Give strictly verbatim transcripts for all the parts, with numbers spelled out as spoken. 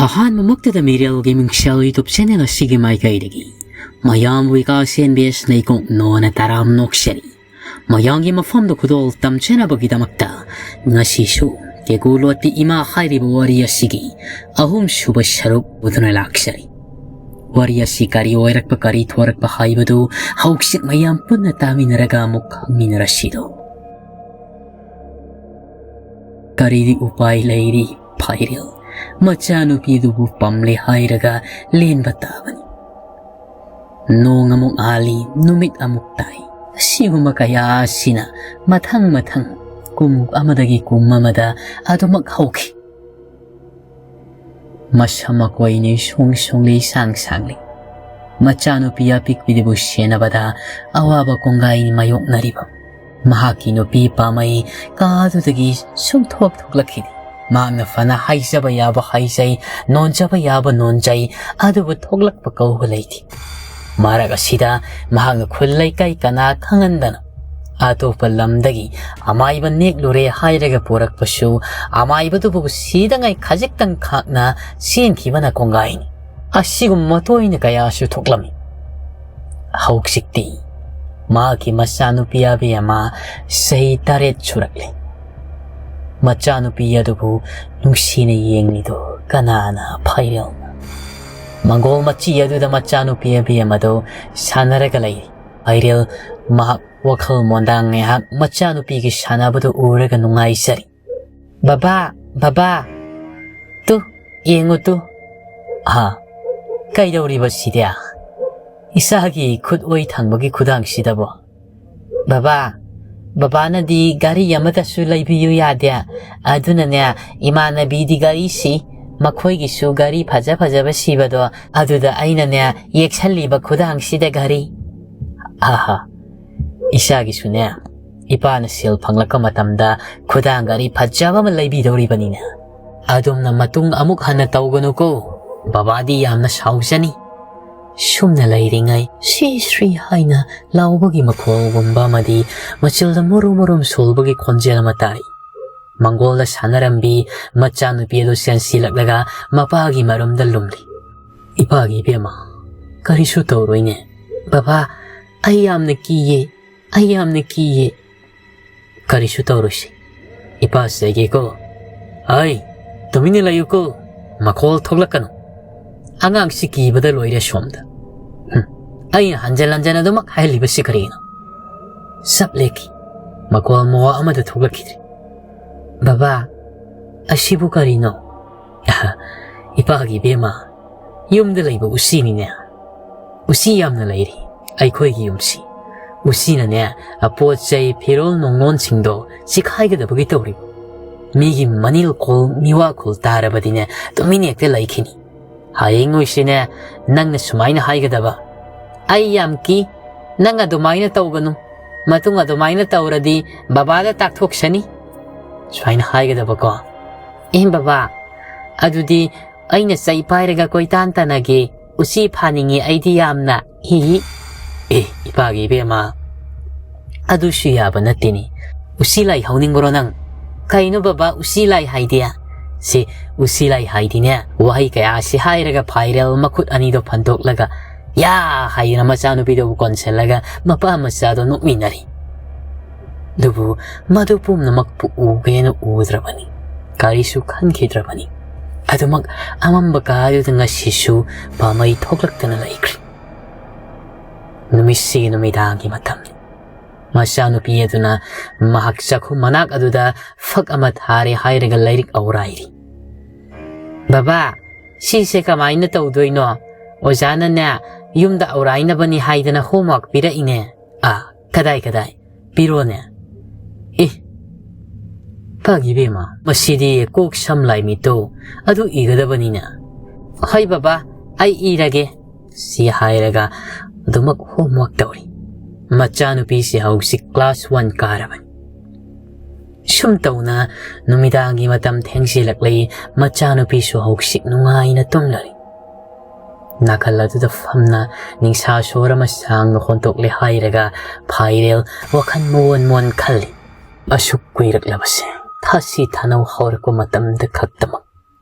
ꯑꯍꯥꯟꯕꯃꯛꯇꯗ ꯃꯤꯔꯦꯜꯒꯤ ꯃꯤꯡꯁꯦꯜ YouTube channel ꯑꯁꯤꯒꯤ ꯃꯥꯏꯀꯩꯗꯒꯤ ꯃꯌꯥꯝꯕꯨ ꯏꯀꯥ ꯁꯦꯟꯕꯤ ꯑꯦꯁ ꯅꯩꯀꯣꯛꯅꯣꯅ ꯇꯔꯥꯝ ꯅꯣꯛꯆꯔꯤ꯫ ꯃꯌꯥꯝꯒꯤ ꯃꯐꯝꯗ ꯈꯨꯗꯣꯜ ꯇꯝꯖꯅꯕꯒꯤꯗꯃꯛꯇ ꯉꯁꯤꯁꯨ ꯀꯦꯀꯨ ꯂꯣꯠꯄꯤ ꯏꯃꯥ ꯍꯥꯏꯔꯤꯕ ꯋꯥꯔꯤ ꯑꯁꯤꯒꯤ ꯑꯍꯨꯝꯁꯨꯕ ꯁꯔꯨꯛ ꯄꯨꯗꯨꯅ ꯂꯥꯛꯆꯔꯤ꯫ ꯋꯥꯔꯤ ꯑꯁꯤ ꯀꯔꯤ ꯑꯣꯏꯔꯛꯄ, ꯀꯔꯤ ꯊꯣꯔꯛꯄ ꯍꯥꯏꯕꯗꯨ ꯍꯧꯖꯤꯛ ꯃꯌꯥꯝ ꯄꯨꯟꯅ ꯇꯥꯃꯤꯟꯅꯔꯒ ꯑꯃꯨꯛ ꯈꯪꯃꯤꯟꯅꯔꯁꯤꯗꯣ꯫ ꯀꯔꯤꯗꯤ ꯎꯄꯥꯏ ꯂꯩꯔꯤ, ꯐꯥꯏꯔꯦꯜ꯫ ꯃꯆꯥꯅꯨꯄꯤꯗꯨꯕꯨ ꯄꯥꯝꯂꯦ ꯍꯥꯏꯔꯒ ꯂꯦꯟꯕ ꯇꯥꯕꯅꯤ꯫ ꯅꯣꯡ ꯑꯃꯨꯛ ꯍꯥꯜꯂꯤ, ꯅꯨꯃꯤꯠ ꯑꯃꯨꯛ ꯇꯥꯏ꯫ ꯑꯁꯤꯒꯨꯝꯕ ꯀꯌꯥ ꯑꯁꯤꯅ ꯃꯊꯪ ꯃꯊꯪ ꯀꯨꯝ ꯑꯃꯗꯒꯤ ꯀꯨꯝ ꯑꯃꯗ ꯑꯗꯨꯃꯛ ꯍꯧꯈꯤ꯫ ꯃꯁꯝ ꯃꯀꯣꯏꯅꯤ ꯁꯨꯡ ꯁꯨꯡꯂꯤ ꯁꯥꯡ ꯁꯥꯡꯂꯤ꯫ ꯃꯆꯥꯅꯨꯄꯤ ꯑꯄꯤꯛꯄꯤꯗꯨꯕꯨ ꯁꯦꯟꯅꯕꯗ ꯑꯋꯥꯕ ꯀꯣꯡꯒꯥꯏꯅꯤ ꯃꯥꯌꯣꯛꯅꯔꯤꯕ꯫ ꯃꯍꯥꯛꯀꯤ ꯅꯨꯄꯤ ꯄꯥꯝꯃꯩ ꯀꯥꯗꯨꯗꯒꯤ ꯁꯨꯡꯊꯣꯛ ꯊꯣꯛꯂꯛꯈꯤꯗꯦ꯫ ꯃꯍꯥꯛꯅ ꯐꯅ ꯍꯥꯏꯖꯕ ꯌꯥꯕ ꯍꯥꯏꯖꯩ, ꯅꯣꯟꯖꯕ ꯌꯥꯕ ꯅꯣꯟꯖꯩ, ꯑꯗꯨꯕꯨ ꯊꯣꯛꯂꯛꯄ ꯀꯧꯕ ꯂꯩꯇꯦ꯫ ꯃꯔꯛ ꯑꯁꯤꯗ ꯃꯍꯥꯛꯅ ꯈꯨꯜ ꯂꯩꯀꯥꯏ ꯀꯅꯥ ꯈꯪꯍꯟꯗꯅ ꯑꯇꯣꯞꯄ ꯂꯝꯗꯒꯤ ꯑꯃꯥꯏꯕ ꯅꯦꯛꯂꯨꯔꯦ ꯍꯥꯏꯔꯒ ꯄꯨꯔꯛꯄꯁꯨ, ꯑꯃꯥꯏꯕꯗꯨꯕꯨ ꯁꯤꯗꯉꯩ ꯈꯖꯤꯛꯇꯪ ꯈꯥꯛꯅ ꯆꯦꯟꯈꯤꯕꯅ ꯀꯣꯡꯒꯥꯏꯅꯤ꯫ ꯑꯁꯤꯒꯨꯝꯕ ꯃꯇꯣꯏꯅ ꯀꯌꯥꯁꯨ ꯊꯣꯛꯂꯝꯃꯤ꯫ ꯍꯧꯖꯤꯛꯇꯤ ꯃꯍꯥꯛꯀꯤ ꯃꯆꯥꯅꯨꯄꯤ ꯑꯕꯦꯝꯃ ꯆꯍꯤ ꯇꯔꯦꯠ ꯁꯨꯔꯛꯂꯦ꯫ ꯃꯆꯥꯅꯨꯄꯤ ꯑꯗꯨꯕꯨ ꯅꯨꯡꯁꯤꯅ ꯌꯦꯡꯂꯤꯗꯨ ꯀꯅꯥꯅ? ꯐꯥꯏꯔꯦꯜꯅ꯫ ꯃꯪꯒꯣꯜ ꯃꯆꯤ ꯑꯗꯨꯗ ꯃꯆꯥꯅꯨꯄꯤ ꯑꯕꯦꯝꯃꯗꯨ ꯁꯥꯟꯅꯔꯒ ꯂꯩꯔꯤ꯫ ꯐꯥꯏꯔꯦꯜ ꯃꯍꯥꯛ ꯋꯥꯈꯜ ꯃꯣꯟꯗꯥ ꯉꯥꯏꯍꯥꯛ ꯃꯆꯥꯅꯨꯄꯤꯒꯤ ꯁꯥꯟꯅꯕꯗꯨ ꯎꯔꯒ ꯅꯨꯡꯉꯥꯏꯖꯔꯤ꯫ "ꯕꯕꯥ, ꯕꯕꯥ, ꯇꯨ, ꯌꯦꯡꯉꯨ ꯇꯨ꯫" "ꯍꯥ? ꯀꯩꯗꯧꯔꯤꯕ ꯁꯤꯗꯤ? ꯏꯆꯥꯒꯤ ꯈꯨꯠ ꯑꯣꯏ ꯊꯪꯕꯒꯤ ꯈꯨꯗꯥꯡꯁꯤꯗꯕꯣ?" "ꯕꯕꯥ, ꯕꯕꯥꯅꯗꯤ ꯒꯥꯔꯤ ꯑꯃꯠꯇꯁꯨ ꯂꯩꯕꯤꯌꯨ ꯌꯥꯗꯦ꯫ ꯑꯗꯨꯅꯅꯦ, ꯏꯃꯥꯟꯅꯕꯤꯗꯤ ꯒꯥꯔꯤ ꯁꯤ, ꯃꯈꯣꯏꯒꯤꯁꯨ ꯒꯥꯔꯤ ꯐꯖ ꯐꯖꯕ ꯁꯤꯕꯗꯣ, ꯑꯗꯨꯗ ꯑꯩꯅꯅꯦ, ꯌꯦꯛꯁꯜꯂꯤꯕ ꯈꯨꯗꯥꯡꯁꯤꯗ ꯒꯥꯔꯤ꯫" "ꯑꯍꯥ, ꯏꯆꯥꯒꯤꯁꯨꯅꯦ, ꯏꯄꯥꯅ ꯁꯦꯜ ꯐꯪꯂꯛꯄ ꯃꯇꯝꯗ ꯈꯨꯗꯥꯡ ꯒꯥꯔꯤ ꯐꯖꯕ ꯑꯃ ꯂꯩꯕꯤꯗꯧꯔꯤꯕꯅꯤꯅꯦ꯫ ꯑꯗꯣꯝꯅ ꯃꯇꯨꯡ ꯑꯃꯨꯛ ꯍꯟꯅ ꯇꯧꯒꯅꯨꯀꯣ, ꯕꯕꯥꯗꯤ ꯌꯥꯝꯅ ꯁꯥꯎꯖꯅꯤ꯫" ꯁꯨꯝꯅ ꯂꯩꯔꯤꯉꯩ, "ꯁꯤ ꯁ꯭ꯔꯤ" ꯍꯥꯏꯅ ꯂꯥꯎꯕꯒꯤ ꯃꯈꯣꯜꯒꯨꯝꯕ ꯑꯃꯗꯤ ꯃꯆꯤꯜꯗ ꯃꯨꯔꯨꯝ ꯃꯨꯔꯨꯝ ꯁꯣꯜꯕꯒꯤ ꯈꯣꯟꯖꯦꯜ ꯑꯃ ꯇꯥꯏ꯫ ꯃꯪꯒꯣꯜꯗ ꯁꯥꯟꯅꯔꯝꯕꯤ ꯃꯆꯥꯅꯨꯄꯤ ꯑꯗꯨ ꯆꯦꯟꯁꯤꯜꯂꯛꯂꯒ ꯃꯄꯥꯒꯤ ꯃꯔꯨꯝꯗ ꯂꯨꯝꯂꯤ꯫ "ꯏꯄꯥꯒꯤ ꯏꯕꯦꯝꯃ, ꯀꯔꯤꯁꯨ ꯇꯧꯔꯣꯏꯅꯦ?" "ꯕꯕꯥ, ꯑꯩ ꯌꯥꯝꯅ ꯀꯤꯌꯦ, ꯑꯩ ꯌꯥꯝꯅ ꯀꯤꯌꯦ꯫" "ꯀꯔꯤꯁꯨ ꯇꯧꯔꯣꯏꯁꯤ, ꯏꯄꯥ ꯆꯩꯒꯦꯀꯣ꯫" "ꯑꯩ, ꯇꯨꯃꯤꯟꯅ ꯂꯩꯌꯨꯀꯣ, ꯃꯈꯣꯜ ꯊꯣꯛꯂꯛꯀꯅꯨ꯫ ꯑꯉꯥꯡꯁꯤ ꯀꯤꯕꯗ ꯂꯣꯏꯔꯦ ꯁꯣꯝꯗ꯫ ꯍꯨꯝ, ꯑꯩꯅ ꯍꯟꯖꯟ ꯍꯟꯖꯟ ꯑꯗꯨꯃꯛ ꯍꯥꯏꯍꯜꯂꯤꯕꯁꯤ ꯀꯔꯤꯒꯤꯅꯣ?" ꯆꯞ ꯂꯦꯞꯈꯤ꯫ ꯃꯈꯣꯜ ꯃꯋꯥ ꯑꯃꯗ ꯊꯣꯛꯂꯛꯈꯤꯗ꯭ꯔꯦ꯫ "ꯕꯕꯥ, ꯑꯁꯤꯕꯨ ꯀꯔꯤꯅꯣ?" "ꯏꯄꯥꯒꯤ ꯏꯕꯦꯝꯃ, ꯌꯨꯝꯗ ꯂꯩꯕ ꯎꯆꯤꯅꯤꯅꯦ꯫ ꯎꯆꯤ ꯌꯥꯝꯅ ꯂꯩꯔꯤ ꯑꯩꯈꯣꯏꯒꯤ ꯌꯨꯝꯁꯤ꯫ ꯎꯆꯤꯅꯅꯦ, ꯑꯄꯣꯠ ꯆꯩ, ꯐꯤꯔꯣꯜ ꯅꯨꯡꯂꯣꯟꯁꯤꯡꯗꯣ ꯆꯤꯈꯥꯏꯒꯗꯕꯒꯤ ꯇꯧꯔꯤꯕ꯫ ꯃꯤꯒꯤ ꯃꯅꯤꯜ ꯈꯣꯜ, ꯃꯤꯋꯥ ꯈꯣꯜ ꯇꯥꯔꯕꯗꯤꯅꯦ, ꯇꯨꯃꯤꯟ ꯍꯦꯛꯇ ꯂꯩꯈꯤꯅꯤ꯫ ꯍꯌꯦꯡ ꯅꯣꯏꯁꯤꯅꯦ, ꯅꯪꯅ ꯁꯨꯃꯥꯏꯅ ꯍꯥꯏꯒꯗꯕ, 'ꯑꯩ ꯌꯥꯝ ꯀꯤ, ꯅꯪ ꯑꯗꯨꯃꯥꯏꯅ ꯇꯧꯒꯅꯨ꯫ ꯃꯇꯨꯡ ꯑꯗꯨꯃꯥꯏꯅ ꯇꯧꯔꯗꯤ ꯕꯕꯥꯗ ꯇꯥꯛꯊꯣꯛꯁꯅꯤ.' ꯁꯨꯃꯥꯏꯅ ꯍꯥꯏꯒꯗꯕꯀꯣ꯫ ꯑꯦ ꯕꯕꯥ, ꯑꯗꯨꯗꯤ ꯑꯩꯅ ꯆꯩ ꯄꯥꯏꯔꯒ ꯀꯣꯏꯇꯥꯟ ꯇꯥꯟꯅꯒꯦ꯫ ꯎꯆꯤ ꯐꯥꯅꯤꯡꯉꯤ ꯑꯩꯗꯤ ꯌꯥꯝꯅ꯫ ꯍꯤ ꯍꯤ꯫ "ꯑꯦ, ꯏꯄꯥꯒꯤ ꯏꯕꯦꯝꯃ, ꯑꯗꯨꯁꯨ ꯌꯥꯕ ꯅꯠꯇꯦꯅꯦ꯫ ꯎꯆꯤ ꯂꯥꯏ ꯍꯧꯅꯤꯡꯕ꯭ꯔꯣ ꯅꯪ?" "ꯀꯩꯅꯣ ꯕꯕꯥ, ꯎꯆꯤ ꯂꯥꯏ ꯍꯥꯏꯗꯤ?" "ꯁꯤ ꯎꯆꯤ ꯂꯥꯏ ꯍꯥꯏꯗꯤꯅꯦ, ꯋꯥꯍꯩ ꯀꯌꯥꯁꯤ ꯍꯥꯏꯔꯒ ꯐꯥꯏꯔꯦꯜ ꯃꯈꯨꯠ ꯑꯅꯤꯗꯣ ꯐꯟꯗꯣꯛꯂꯒ 'ꯌꯥ' ꯍꯥꯏꯗꯅ ꯃꯆꯥꯅꯨꯄꯤꯗꯨꯕꯨ ꯀꯣꯟꯁꯤꯜꯂꯒ ꯃꯄꯥ ꯃꯆꯥꯗꯣ ꯅꯣꯛꯃꯤꯟꯅꯔꯤ꯫ ꯑꯗꯨꯕꯨ ꯃꯗꯨ ꯄꯨꯝꯅꯃꯛꯄꯨ ꯎꯒꯦꯅ ꯎꯗ꯭ꯔꯕꯅꯤ꯫ ꯀꯔꯤꯁꯨ ꯈꯟꯈꯤꯗ꯭ꯔꯕꯅꯤ꯫ ꯑꯗꯨꯃꯛ ꯑꯃꯝꯕ ꯀꯥꯗꯨꯗ ꯉꯁꯤꯁꯨ ꯄꯥꯝꯃꯩ ꯊꯣꯛꯂꯛꯇꯅ ꯂꯩꯈ꯭ꯔꯤ꯫ ꯅꯨꯃꯤꯠꯁꯤꯒꯤ ꯅꯨꯃꯤꯗꯥꯡꯒꯤ ꯃꯇꯝꯅꯤ꯫ ꯃꯆꯥꯅꯨꯄꯤ ꯑꯗꯨꯅ ꯃꯍꯥꯛ ꯆꯥꯛꯈꯨꯝ ꯃꯅꯥꯛ ꯑꯗꯨꯗ ꯐꯛ ꯑꯃ ꯊꯥꯔꯦ ꯍꯥꯏꯔꯒ ꯂꯥꯏꯔꯤꯛ ꯑꯧꯔꯥꯏꯔꯤ꯫ "ꯕꯕꯥ, ꯁꯤꯁꯦ ꯀꯃꯥꯏꯅ ꯇꯧꯗꯣꯏꯅꯣ? ꯑꯣꯖꯥꯅꯅꯦ, ꯌꯨꯝꯗ ꯑꯧꯔꯥꯏꯅꯕꯅꯤ ꯍꯥꯏꯗꯅ homework ꯄꯤꯔꯛꯏꯅꯦ꯫" "ꯑꯥ, ꯀꯗꯥꯏ ꯀꯗꯥꯏ? ꯄꯤꯔꯣꯅꯦ꯫" "ꯑꯦ, ꯐꯒꯤ ꯏꯕꯦꯝꯃ, ꯃꯁꯤꯗꯤ ꯀꯣꯛ ꯁꯝ ꯂꯥꯏ ꯃꯤꯠꯇꯣ ꯑꯗꯨ ꯏꯒꯗꯕꯅꯤꯅ꯫" "ꯍꯣꯏ ꯕꯕꯥ, ꯑꯩ ꯏꯔꯒꯦ꯫" ꯁꯤ ꯍꯥꯏꯔꯒ ꯑꯗꯨꯃꯛ homework ꯇꯧꯔꯤ꯫ ꯃꯆꯥꯅꯨꯄꯤꯁꯤ ꯍꯧꯖꯤꯛ class one ꯀꯥꯔꯕꯅꯤ꯫ ꯁꯨꯝ ꯇꯧꯅ ꯅꯨꯃꯤꯗꯥꯡꯒꯤ ꯃꯇꯝ ꯊꯦꯡꯖꯤꯜꯂꯛꯂꯤ꯫ ꯃꯆꯥꯅꯨꯄꯤꯁꯨ ꯍꯧꯖꯤꯛ ꯅꯨꯡꯉꯥꯏꯅ ꯇꯨꯝꯂꯔꯤ꯫ ꯅꯥꯀꯜ ꯑꯗꯨꯗ ꯐꯝꯅ ꯅꯤꯡꯁꯥ ꯁꯣꯔ ꯑꯃ ꯁꯥꯡꯅ ꯍꯣꯟꯗꯣꯛꯂꯦ ꯍꯥꯏꯔꯒ ꯐꯥꯏꯔꯦꯜ ꯋꯥꯈꯜ ꯃꯣꯟ ꯃꯣꯟ ꯈꯜꯂꯤ꯫ ꯑꯁꯨꯛ ꯀꯨꯏꯔꯛꯂꯕꯁꯦ ꯊꯥꯁꯤ ꯊꯥꯅꯧ ꯍꯧꯔꯛꯄ ꯃꯇꯝꯗ ꯈꯛꯇꯃꯛ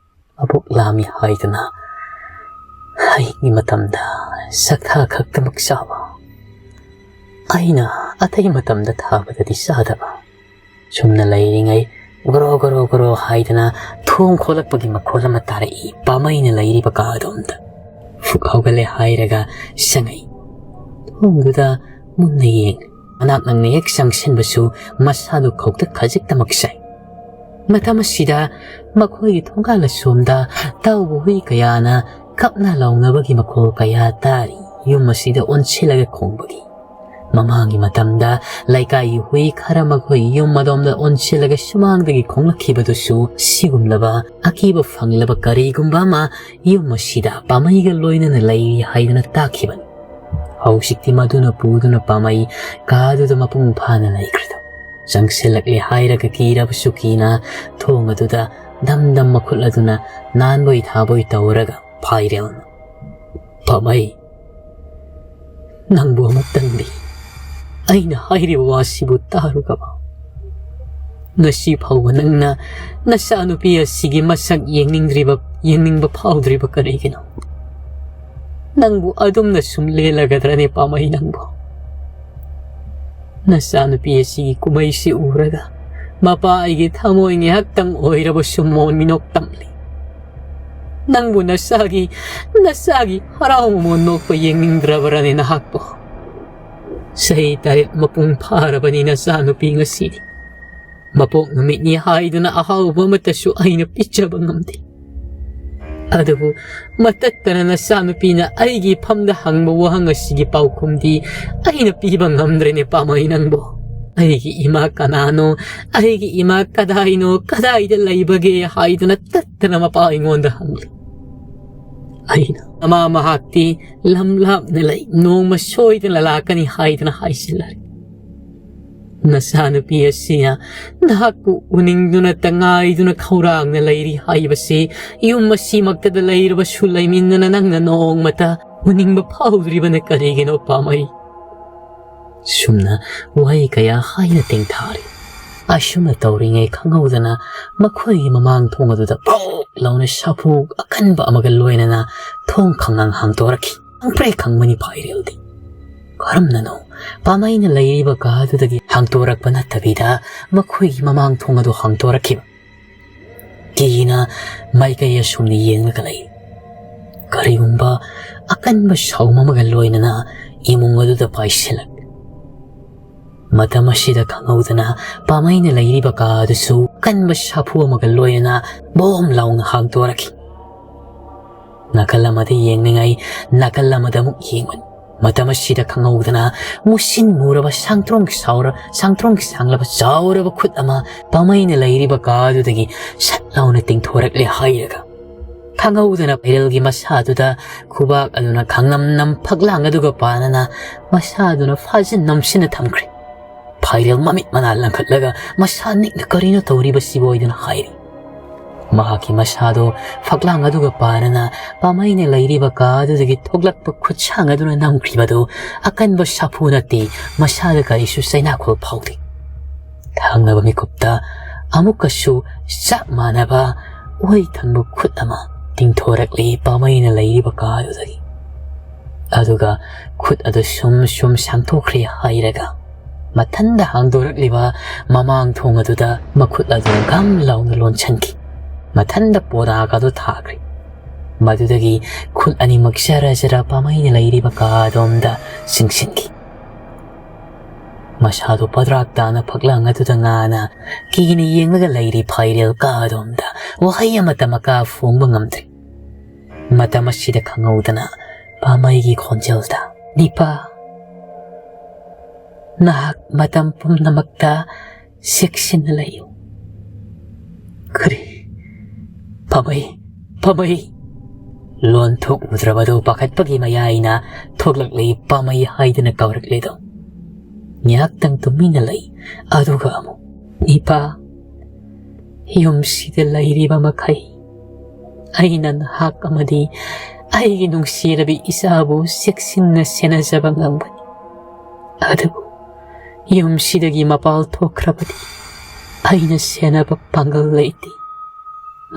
ꯃꯕꯨꯛ ꯂꯥꯝꯃꯤ ꯍꯥꯏꯗꯨꯅ ꯍꯩꯒꯤ ꯃꯇꯝꯗ ꯆꯥꯛꯊꯥ ꯈꯛꯇꯃꯛ ꯆꯥꯕ꯫ ꯑꯩꯅ ꯑꯇꯩ ꯃꯇꯝꯗ ꯊꯥꯕꯗꯗꯤ ꯆꯥꯗꯕ꯫ ꯁꯨꯝꯅ ꯂꯩꯔꯤꯉꯩ ꯒꯣꯔꯣ ꯒꯣꯔꯣ ꯒꯣꯔꯣ ꯍꯥꯏꯗꯅ ꯊꯣꯡ ꯈꯣꯠꯂꯛꯄꯒꯤ ꯃꯈꯣꯜ ꯑꯃ ꯇꯥꯔꯛꯏ꯫ ꯄꯥꯝꯃꯩꯅ ꯂꯩꯔꯤꯕ ꯀꯥ ꯑꯗꯣꯝꯗ ꯐꯨꯛ ꯍꯧꯒꯠꯂꯦ ꯍꯥꯏꯔꯒ ꯆꯪꯉꯛꯏ꯫ ꯊꯣꯡꯗꯨꯗ ꯃꯨꯟꯅ ꯌꯦꯡ꯫ ꯃꯅꯥꯛ ꯅꯛꯅ ꯍꯦꯛ ꯆꯪꯁꯤꯟꯕꯁꯨ ꯃꯁꯥꯗꯨ ꯈꯧꯇꯛ ꯈꯖꯤꯛꯇꯃꯛ ꯆꯥꯏ꯫ ꯃꯇꯝ ꯑꯁꯤꯗ ꯃꯈꯣꯏꯒꯤ ꯊꯣꯡꯒꯥꯜ ꯑꯁꯣꯝꯗ ꯇꯥꯎꯕ ꯍꯨꯏ ꯀꯌꯥꯅ ꯀꯞꯅ ꯂꯥꯎꯅꯕꯒꯤ ꯃꯈꯣꯜ ꯀꯌꯥ ꯇꯥꯔꯤ꯫ ꯌꯨꯝ ꯑꯁꯤꯗ ꯑꯣꯟꯁꯤꯜꯂꯒ ꯈꯣꯡꯕꯒꯤ ꯃꯃꯥꯡꯒꯤ ꯃꯇꯝꯗ ꯂꯩꯀꯥꯏꯒꯤ ꯍꯨꯏ ꯈꯔ ꯃꯈꯣꯏꯒꯤ ꯌꯨꯝ ꯑꯗꯣꯝꯗ ꯑꯣꯟꯁꯤꯜꯂꯒ ꯁꯨꯃꯥꯡꯗꯒꯤ ꯈꯣꯡꯂꯛꯈꯤꯕꯗꯨꯁꯨ ꯁꯤꯒꯨꯝꯂꯕ ꯑꯀꯤꯕ ꯐꯪꯂꯕ ꯀꯔꯤꯒꯨꯝꯕ ꯑꯃ ꯌꯨꯝ ꯑꯁꯤꯗ ꯄꯥꯝꯃꯩꯒ ꯂꯣꯏꯅꯅ ꯂꯩꯔꯤ ꯍꯥꯏꯗꯅ ꯇꯥꯛꯈꯤꯕꯅꯤ꯫ ꯍꯧꯖꯤꯛꯇꯤ ꯃꯗꯨꯅ ꯄꯨꯗꯨꯅ ꯄꯥꯝꯃꯩ ꯀꯥꯗꯨꯗ ꯃꯄꯨꯡ ꯐꯥꯅ ꯂꯩꯈ꯭ꯔꯦ꯫ ꯆꯪꯁꯤꯜꯂꯛꯂꯦ ꯍꯥꯏꯔꯒ ꯀꯤꯔꯕꯁꯨ ꯀꯤꯅ ꯊꯣꯡ ꯑꯗꯨꯗ ꯗꯝ ꯗꯝ ꯃꯈꯨꯠ ꯑꯗꯨꯅ ꯅꯥꯟꯕꯣꯏ ꯊꯥꯕꯣꯏ ꯇꯧꯔꯒ ꯐꯥꯏꯔꯦꯜꯅ, "ꯄꯥꯝꯃꯩ, ꯅꯪꯕꯨ ꯑꯃꯨꯛꯇꯪꯗꯤ ꯑꯩꯅ ꯍꯥꯏꯔꯤꯕ ꯋꯥꯁꯤꯕꯨ ꯇꯥꯔꯨꯒꯕ? ꯉꯁꯤ ꯐꯥꯎꯕ ꯅꯪꯅ ꯅꯆꯥꯅꯨꯄꯤ ꯑꯁꯤꯒꯤ ꯃꯁꯛ ꯌꯦꯡꯅꯤꯡꯗ꯭ꯔꯤꯕ, ꯌꯦꯡꯅꯤꯡꯕ ꯐꯥꯎꯗ꯭ꯔꯤꯕ ꯀꯔꯤꯒꯤꯅꯣ? ꯅꯪꯕꯨ ꯑꯗꯨꯝꯅ ꯁꯨꯝ ꯂꯦꯜꯂꯒꯗ꯭ꯔꯅꯦ ꯄꯥꯝꯃꯩ ꯅꯪꯕꯨ? ꯅꯆꯥꯅꯨꯄꯤ ꯑꯁꯤꯒꯤ ꯀꯨꯝꯍꯩꯁꯤ ꯎꯔꯒ ꯃꯄꯥ ꯑꯩꯒꯤ ꯊꯃꯣꯏ ꯉꯥꯏꯍꯥꯛꯇꯪ ꯑꯣꯏꯔꯕꯁꯨ ꯃꯣꯟ ꯃꯤꯅꯣꯛ ꯇꯝꯂꯤ꯫ ꯅꯪꯕꯨ ꯅꯆꯥꯒꯤ, ꯅꯆꯥꯒꯤ ꯍꯔꯥꯎ ꯃꯃꯣꯟ ꯅꯣꯛꯄ ꯌꯦꯡꯅꯤꯡꯗ꯭ꯔꯕ꯭ꯔꯅꯦ ꯅꯍꯥꯛꯄꯨ? ꯆꯍꯤ ꯇꯔꯦꯠ ꯃꯄꯨꯡ ꯐꯥꯔꯕꯅꯤ ꯅꯆꯥꯅꯨꯄꯤ ꯉꯁꯤꯗꯤ꯫ ꯃꯄꯣꯛ ꯅꯨꯃꯤꯠꯅꯤ ꯍꯥꯏꯗꯨꯅ ꯑꯍꯥꯎꯕ ꯑꯃꯠꯇꯁꯨ ꯑꯩꯅ ꯄꯤꯖꯕ ꯉꯝꯗꯦ꯫ ꯑꯗꯨꯕꯨ ꯃꯇꯠꯇꯅ ꯅꯆꯥꯅꯨꯄꯤꯅ ꯑꯩꯒꯤ ꯏꯐꯝꯗ ꯍꯪꯕ ꯋꯥꯍꯪ ꯑꯁꯤꯒꯤ ꯄꯥꯎꯈꯨꯝꯗꯤ ꯑꯩꯅ ꯄꯤꯕ ꯉꯝꯗ꯭ꯔꯦꯅꯦ ꯄꯥꯝꯃꯩ ꯅꯪꯕꯨ꯫ ꯑꯩꯒꯤ ꯏꯃꯥ ꯀꯅꯥꯅꯣ? ꯑꯩꯒꯤ ꯏꯃꯥ ꯀꯗꯥꯏꯅꯣ? ꯀꯗꯥꯏꯗ ꯂꯩꯕꯒꯦ?" ꯍꯥꯏꯗꯨꯅ ꯇꯠꯇꯅ ꯃꯄꯥ ꯑꯩꯉꯣꯟꯗ ꯍꯪꯂꯤ꯫ ꯑꯩꯅ, "ꯃꯃꯥ, ꯃꯍꯥꯛꯇꯤ ꯂꯝ ꯂꯥꯞꯅ ꯂꯩ, ꯅꯣꯡꯃ ꯁꯣꯏꯗꯅ ꯂꯥꯛꯀꯅꯤ" ꯍꯥꯏꯗꯨꯅ ꯍꯥꯏꯖꯤꯜꯂꯔꯦ꯫ ꯅꯆꯥꯅꯨꯄꯤ ꯑꯁꯤꯅ ꯅꯍꯥꯛꯄꯨ ꯎꯅꯤꯡꯗꯨꯅ ꯇꯉꯥꯏꯗꯨꯅ ꯈꯧꯔꯥꯡꯅ ꯂꯩꯔꯤ ꯍꯥꯏꯕꯁꯤ ꯌꯨꯝ ꯑꯁꯤꯃꯛꯇꯗ ꯂꯩꯔꯕꯁꯨ ꯂꯩꯃꯤꯟꯅꯅ ꯅꯪꯅ ꯅꯣꯡꯃꯇ ꯎꯅꯤꯡꯕ ꯐꯥꯎꯗ꯭ꯔꯤꯕꯅ ꯀꯔꯤꯒꯤꯅꯣ ꯄꯥꯝꯃꯩ? ꯁꯨꯝꯅ ꯋꯥꯍꯩ ꯀꯌꯥ ꯍꯥꯏꯅ ꯇꯦꯡꯊꯥꯔꯤ꯫ ꯑꯁꯨꯝꯅ ꯇꯧꯔꯤꯉꯩ ꯈꯪꯍꯧꯗꯅ ꯃꯈꯣꯏꯒꯤ ꯃꯃꯥꯡ ꯊꯣꯡ ꯑꯗꯨꯗ ꯄ꯭ꯔꯣꯛ ꯂꯥꯎꯅ ꯁꯥꯐꯨ ꯑꯀꯟꯕ ꯑꯃꯒ ꯂꯣꯏꯅꯅ ꯊꯣꯡ ꯈꯪꯍꯥꯡ ꯍꯥꯡꯗꯣꯔꯛꯈꯤ꯫ ꯈꯪꯄ꯭ꯔꯦꯛ ꯈꯪꯕꯅꯤ ꯐꯥꯏꯔꯦꯜꯗꯤ꯫ ꯀꯔꯝꯅꯅꯣ ꯄꯥꯃꯩꯅ ꯂꯩꯔꯤꯕ ꯀꯥ ꯑꯗꯨꯗꯒꯤ ꯍꯥꯡꯗꯣꯔꯛꯄ ꯅꯠꯇꯕꯤꯗ ꯃꯈꯣꯏꯒꯤ ꯃꯃꯥꯡ ꯊꯣꯡ ꯑꯗꯨ ꯍꯥꯡꯗꯣꯔꯛꯈꯤꯕ? ꯀꯤꯅ ꯃꯥꯏꯀꯩ ꯑꯁꯨꯝꯅ ꯌꯦꯡꯂꯒ ꯂꯩ꯫ ꯀꯔꯤꯒꯨꯝꯕ ꯑꯀꯟꯕ ꯁꯥꯎꯝ ꯑꯃꯒ ꯂꯣꯏꯅꯅ ꯏꯃꯨꯡ ꯑꯗꯨꯗ ꯄꯥꯏꯁꯤꯜꯂꯛ꯫ ꯃꯇꯝ ꯑꯁꯤꯗ ꯈꯪꯍꯧꯗꯅ ꯄꯥꯃꯩꯅ ꯂꯩꯔꯤꯕ ꯀꯥ ꯑꯗꯨꯁꯨ ꯀꯟꯕ ꯁꯥꯐꯨ ꯑꯃꯒ ꯂꯣꯏꯅꯅ ꯕꯣꯝ ꯂꯥꯎꯅ ꯍꯥꯡꯗꯣꯔꯛꯈꯤ꯫ ꯅꯥꯀꯜ ꯑꯃꯗ ꯌꯦꯡꯂꯤꯉꯩ ꯅꯥꯀꯜ ꯑꯃꯗ ꯑꯃꯨꯛ ꯌꯦꯡꯕꯅꯤ꯫ ꯃꯇꯝ ꯑꯁꯤꯗ ꯈꯪꯍꯧꯗꯅ ꯃꯨꯁꯤꯟ ꯃꯨꯔꯕ ꯁꯥꯡꯇ꯭ꯔꯣꯡ ꯁꯥꯎꯔ-, ꯁꯥꯡꯇ꯭ꯔꯣꯡ ꯁꯥꯡꯂꯕ ꯆꯥꯎꯔꯕ ꯈꯨꯠ ꯑꯃ ꯄꯥꯃꯩꯅ ꯂꯩꯔꯤꯕ ꯀꯥ ꯑꯗꯨꯗꯒꯤ ꯁꯠ ꯂꯥꯎꯅ ꯇꯤꯡꯊꯣꯔꯛꯂꯦ ꯍꯥꯏꯔꯒ, ꯈꯪꯍꯧꯗꯅ ꯐꯥꯏꯔꯦꯜꯒꯤ ꯃꯁꯥꯗꯨꯗ ꯈꯨꯕꯥꯛ ꯑꯗꯨꯅ ꯈꯥꯡꯅꯝꯅꯝ ꯐꯛꯂꯥꯡ ꯑꯗꯨꯒ ꯄꯥꯅꯅ ꯃꯁꯥꯗꯨꯅ ꯐꯥꯖꯤꯟ ꯅꯝꯁꯤꯟꯅ ꯊꯝꯈ꯭ꯔꯦ꯫ ꯐꯥꯏꯔꯦꯜ ꯃꯃꯤꯠ ꯃꯅꯥ ꯂꯪꯈꯠꯂꯒ ꯃꯁꯥ ꯅꯤꯛꯅ ꯀꯔꯤꯅꯣ ꯇꯧꯔꯤꯕꯁꯤꯕꯨ ꯍꯥꯏꯗꯨꯅ ꯍꯥꯏꯔꯤ꯫ ꯃꯍꯥꯛꯀꯤ ꯃꯁꯥꯗꯣ ꯐꯛꯂꯥꯡ ꯑꯗꯨꯒ ꯄꯥꯅꯅ ꯄꯥꯃꯩꯅ ꯂꯩꯔꯤꯕ ꯀꯥ ꯑꯗꯨꯗꯒꯤ ꯊꯣꯛꯂꯛꯄ ꯈꯨꯠꯁꯥꯡ ꯑꯗꯨꯅ ꯅꯝꯈꯤꯕꯗꯨ ꯑꯀꯟꯕ ꯁꯥꯐꯨ ꯅꯠꯇꯦ, ꯃꯁꯥꯗ ꯀꯔꯤꯁꯨ ꯆꯩꯅꯥꯈꯣꯜ ꯐꯥꯎꯗꯦ꯫ ꯊꯪꯅꯕ ꯃꯤꯀꯨꯞꯇ ꯑꯃꯨꯛꯀꯁꯨ ꯆꯞ ꯃꯥꯟꯅꯕ ꯑꯣꯏ ꯊꯪꯕ ꯈꯨꯠ ꯑꯃ ꯇꯤꯡꯊꯣꯔꯛꯂꯤ ꯄꯥꯃꯩꯅ ꯂꯩꯔꯤꯕ ꯀꯥ ꯑꯗꯨꯗꯒꯤ꯫ ꯑꯗꯨꯒ ꯈꯨꯠ ꯑꯗꯨ ꯁꯨꯝ ꯁꯨꯝ ꯁꯥꯡꯊꯣꯛꯈ꯭ꯔꯦ ꯍꯥꯏꯔꯒ ꯃꯊꯟꯗ ꯍꯥꯡꯗꯣꯔꯛꯂꯤꯕ ꯃꯃꯥꯡ ꯊꯣꯡ ꯑꯗꯨꯗ ꯃꯈꯨꯠ ꯑꯗꯨ ꯒꯝ ꯂꯥꯎꯅ ꯂꯣꯟꯁꯤꯟꯈꯤ꯫ ꯃꯊꯟꯗ ꯄꯣꯗꯥꯒ ꯑꯗꯨ ꯊꯥꯈ꯭ꯔꯦ꯫ ꯃꯗꯨꯗꯒꯤ ꯈꯨꯠ ꯑꯅꯤꯃꯛ ꯖꯔ ꯖꯔ ꯄꯥꯃꯩꯅ ꯂꯩꯔꯤꯕ ꯀꯥ ꯑꯗꯣꯝꯗ ꯆꯤꯡꯁꯤꯟꯈꯤ꯫ ꯃꯁꯥꯗꯨ ꯄꯗ꯭ꯔꯥꯛ ꯇꯥꯅ ꯐꯛꯂꯥꯡ ꯑꯗꯨꯗ ꯉꯥꯅ ꯀꯤꯅ ꯌꯦꯡꯂꯒ ꯂꯩꯔꯤ ꯐꯥꯏꯔꯦꯜ ꯀꯥ ꯑꯗꯣꯝꯗ ꯋꯥꯍꯩ ꯑꯃꯠꯇ ꯃꯀꯥ ꯐꯣꯡꯕ ꯉꯝꯗ꯭ꯔꯦ꯫ ꯃꯇꯝ ꯑꯁꯤꯗ ꯈꯪꯍꯧꯗꯅ ꯄꯥꯃꯩꯒꯤ ꯈꯣꯟꯖꯦꯜꯗ, "ꯅꯤꯄꯥ, ꯅꯍꯥꯛ ꯃꯇꯝ ꯄꯨꯝꯅꯃꯛꯇ ꯆꯦꯛꯁꯤꯟꯅ ꯂꯩꯌꯨ"꯫ "ꯀꯔꯤ? ꯄꯥꯃꯩ, ꯄꯥꯃꯩ!" ꯂꯣꯟ ꯊꯣꯛꯂꯨꯗ꯭ꯔꯕꯗꯨ ꯄꯥꯈꯠꯄꯒꯤ ꯃꯌꯥꯏꯅ ꯊꯣꯛꯂꯛꯂꯤ ꯄꯥꯃꯩ ꯍꯥꯏꯗꯨꯅ ꯀꯧꯔꯛꯂꯤꯗꯣ꯫ ꯉꯥꯏꯍꯥꯛꯇꯪ ꯇꯨꯃꯤꯟꯅ ꯂꯩ, ꯑꯗꯨꯒ ꯑꯃꯨꯛ, "ꯏꯄꯥ, ꯌꯨꯝꯁꯤꯗ ꯂꯩꯔꯤꯕ ꯃꯈꯩ ꯑꯩꯅ ꯅꯍꯥꯛ ꯑꯃꯗꯤ ꯑꯩꯒꯤ ꯅꯨꯡꯁꯤꯔꯕꯤ ꯏꯆꯥꯕꯨ ꯆꯦꯛꯁꯤꯟꯅ ꯁꯦꯟꯅꯖꯕ ꯉꯝꯒꯅꯤ꯫ ꯑꯗꯨꯕꯨ ꯌꯨꯝꯁꯤꯗꯒꯤ ꯃꯄꯥꯜ ꯊꯣꯛꯈ꯭ꯔꯕꯗꯤ ꯑꯩꯅ ꯁꯦꯟꯅꯕ ꯄꯥꯡꯒꯜ ꯂꯩꯇꯦ꯫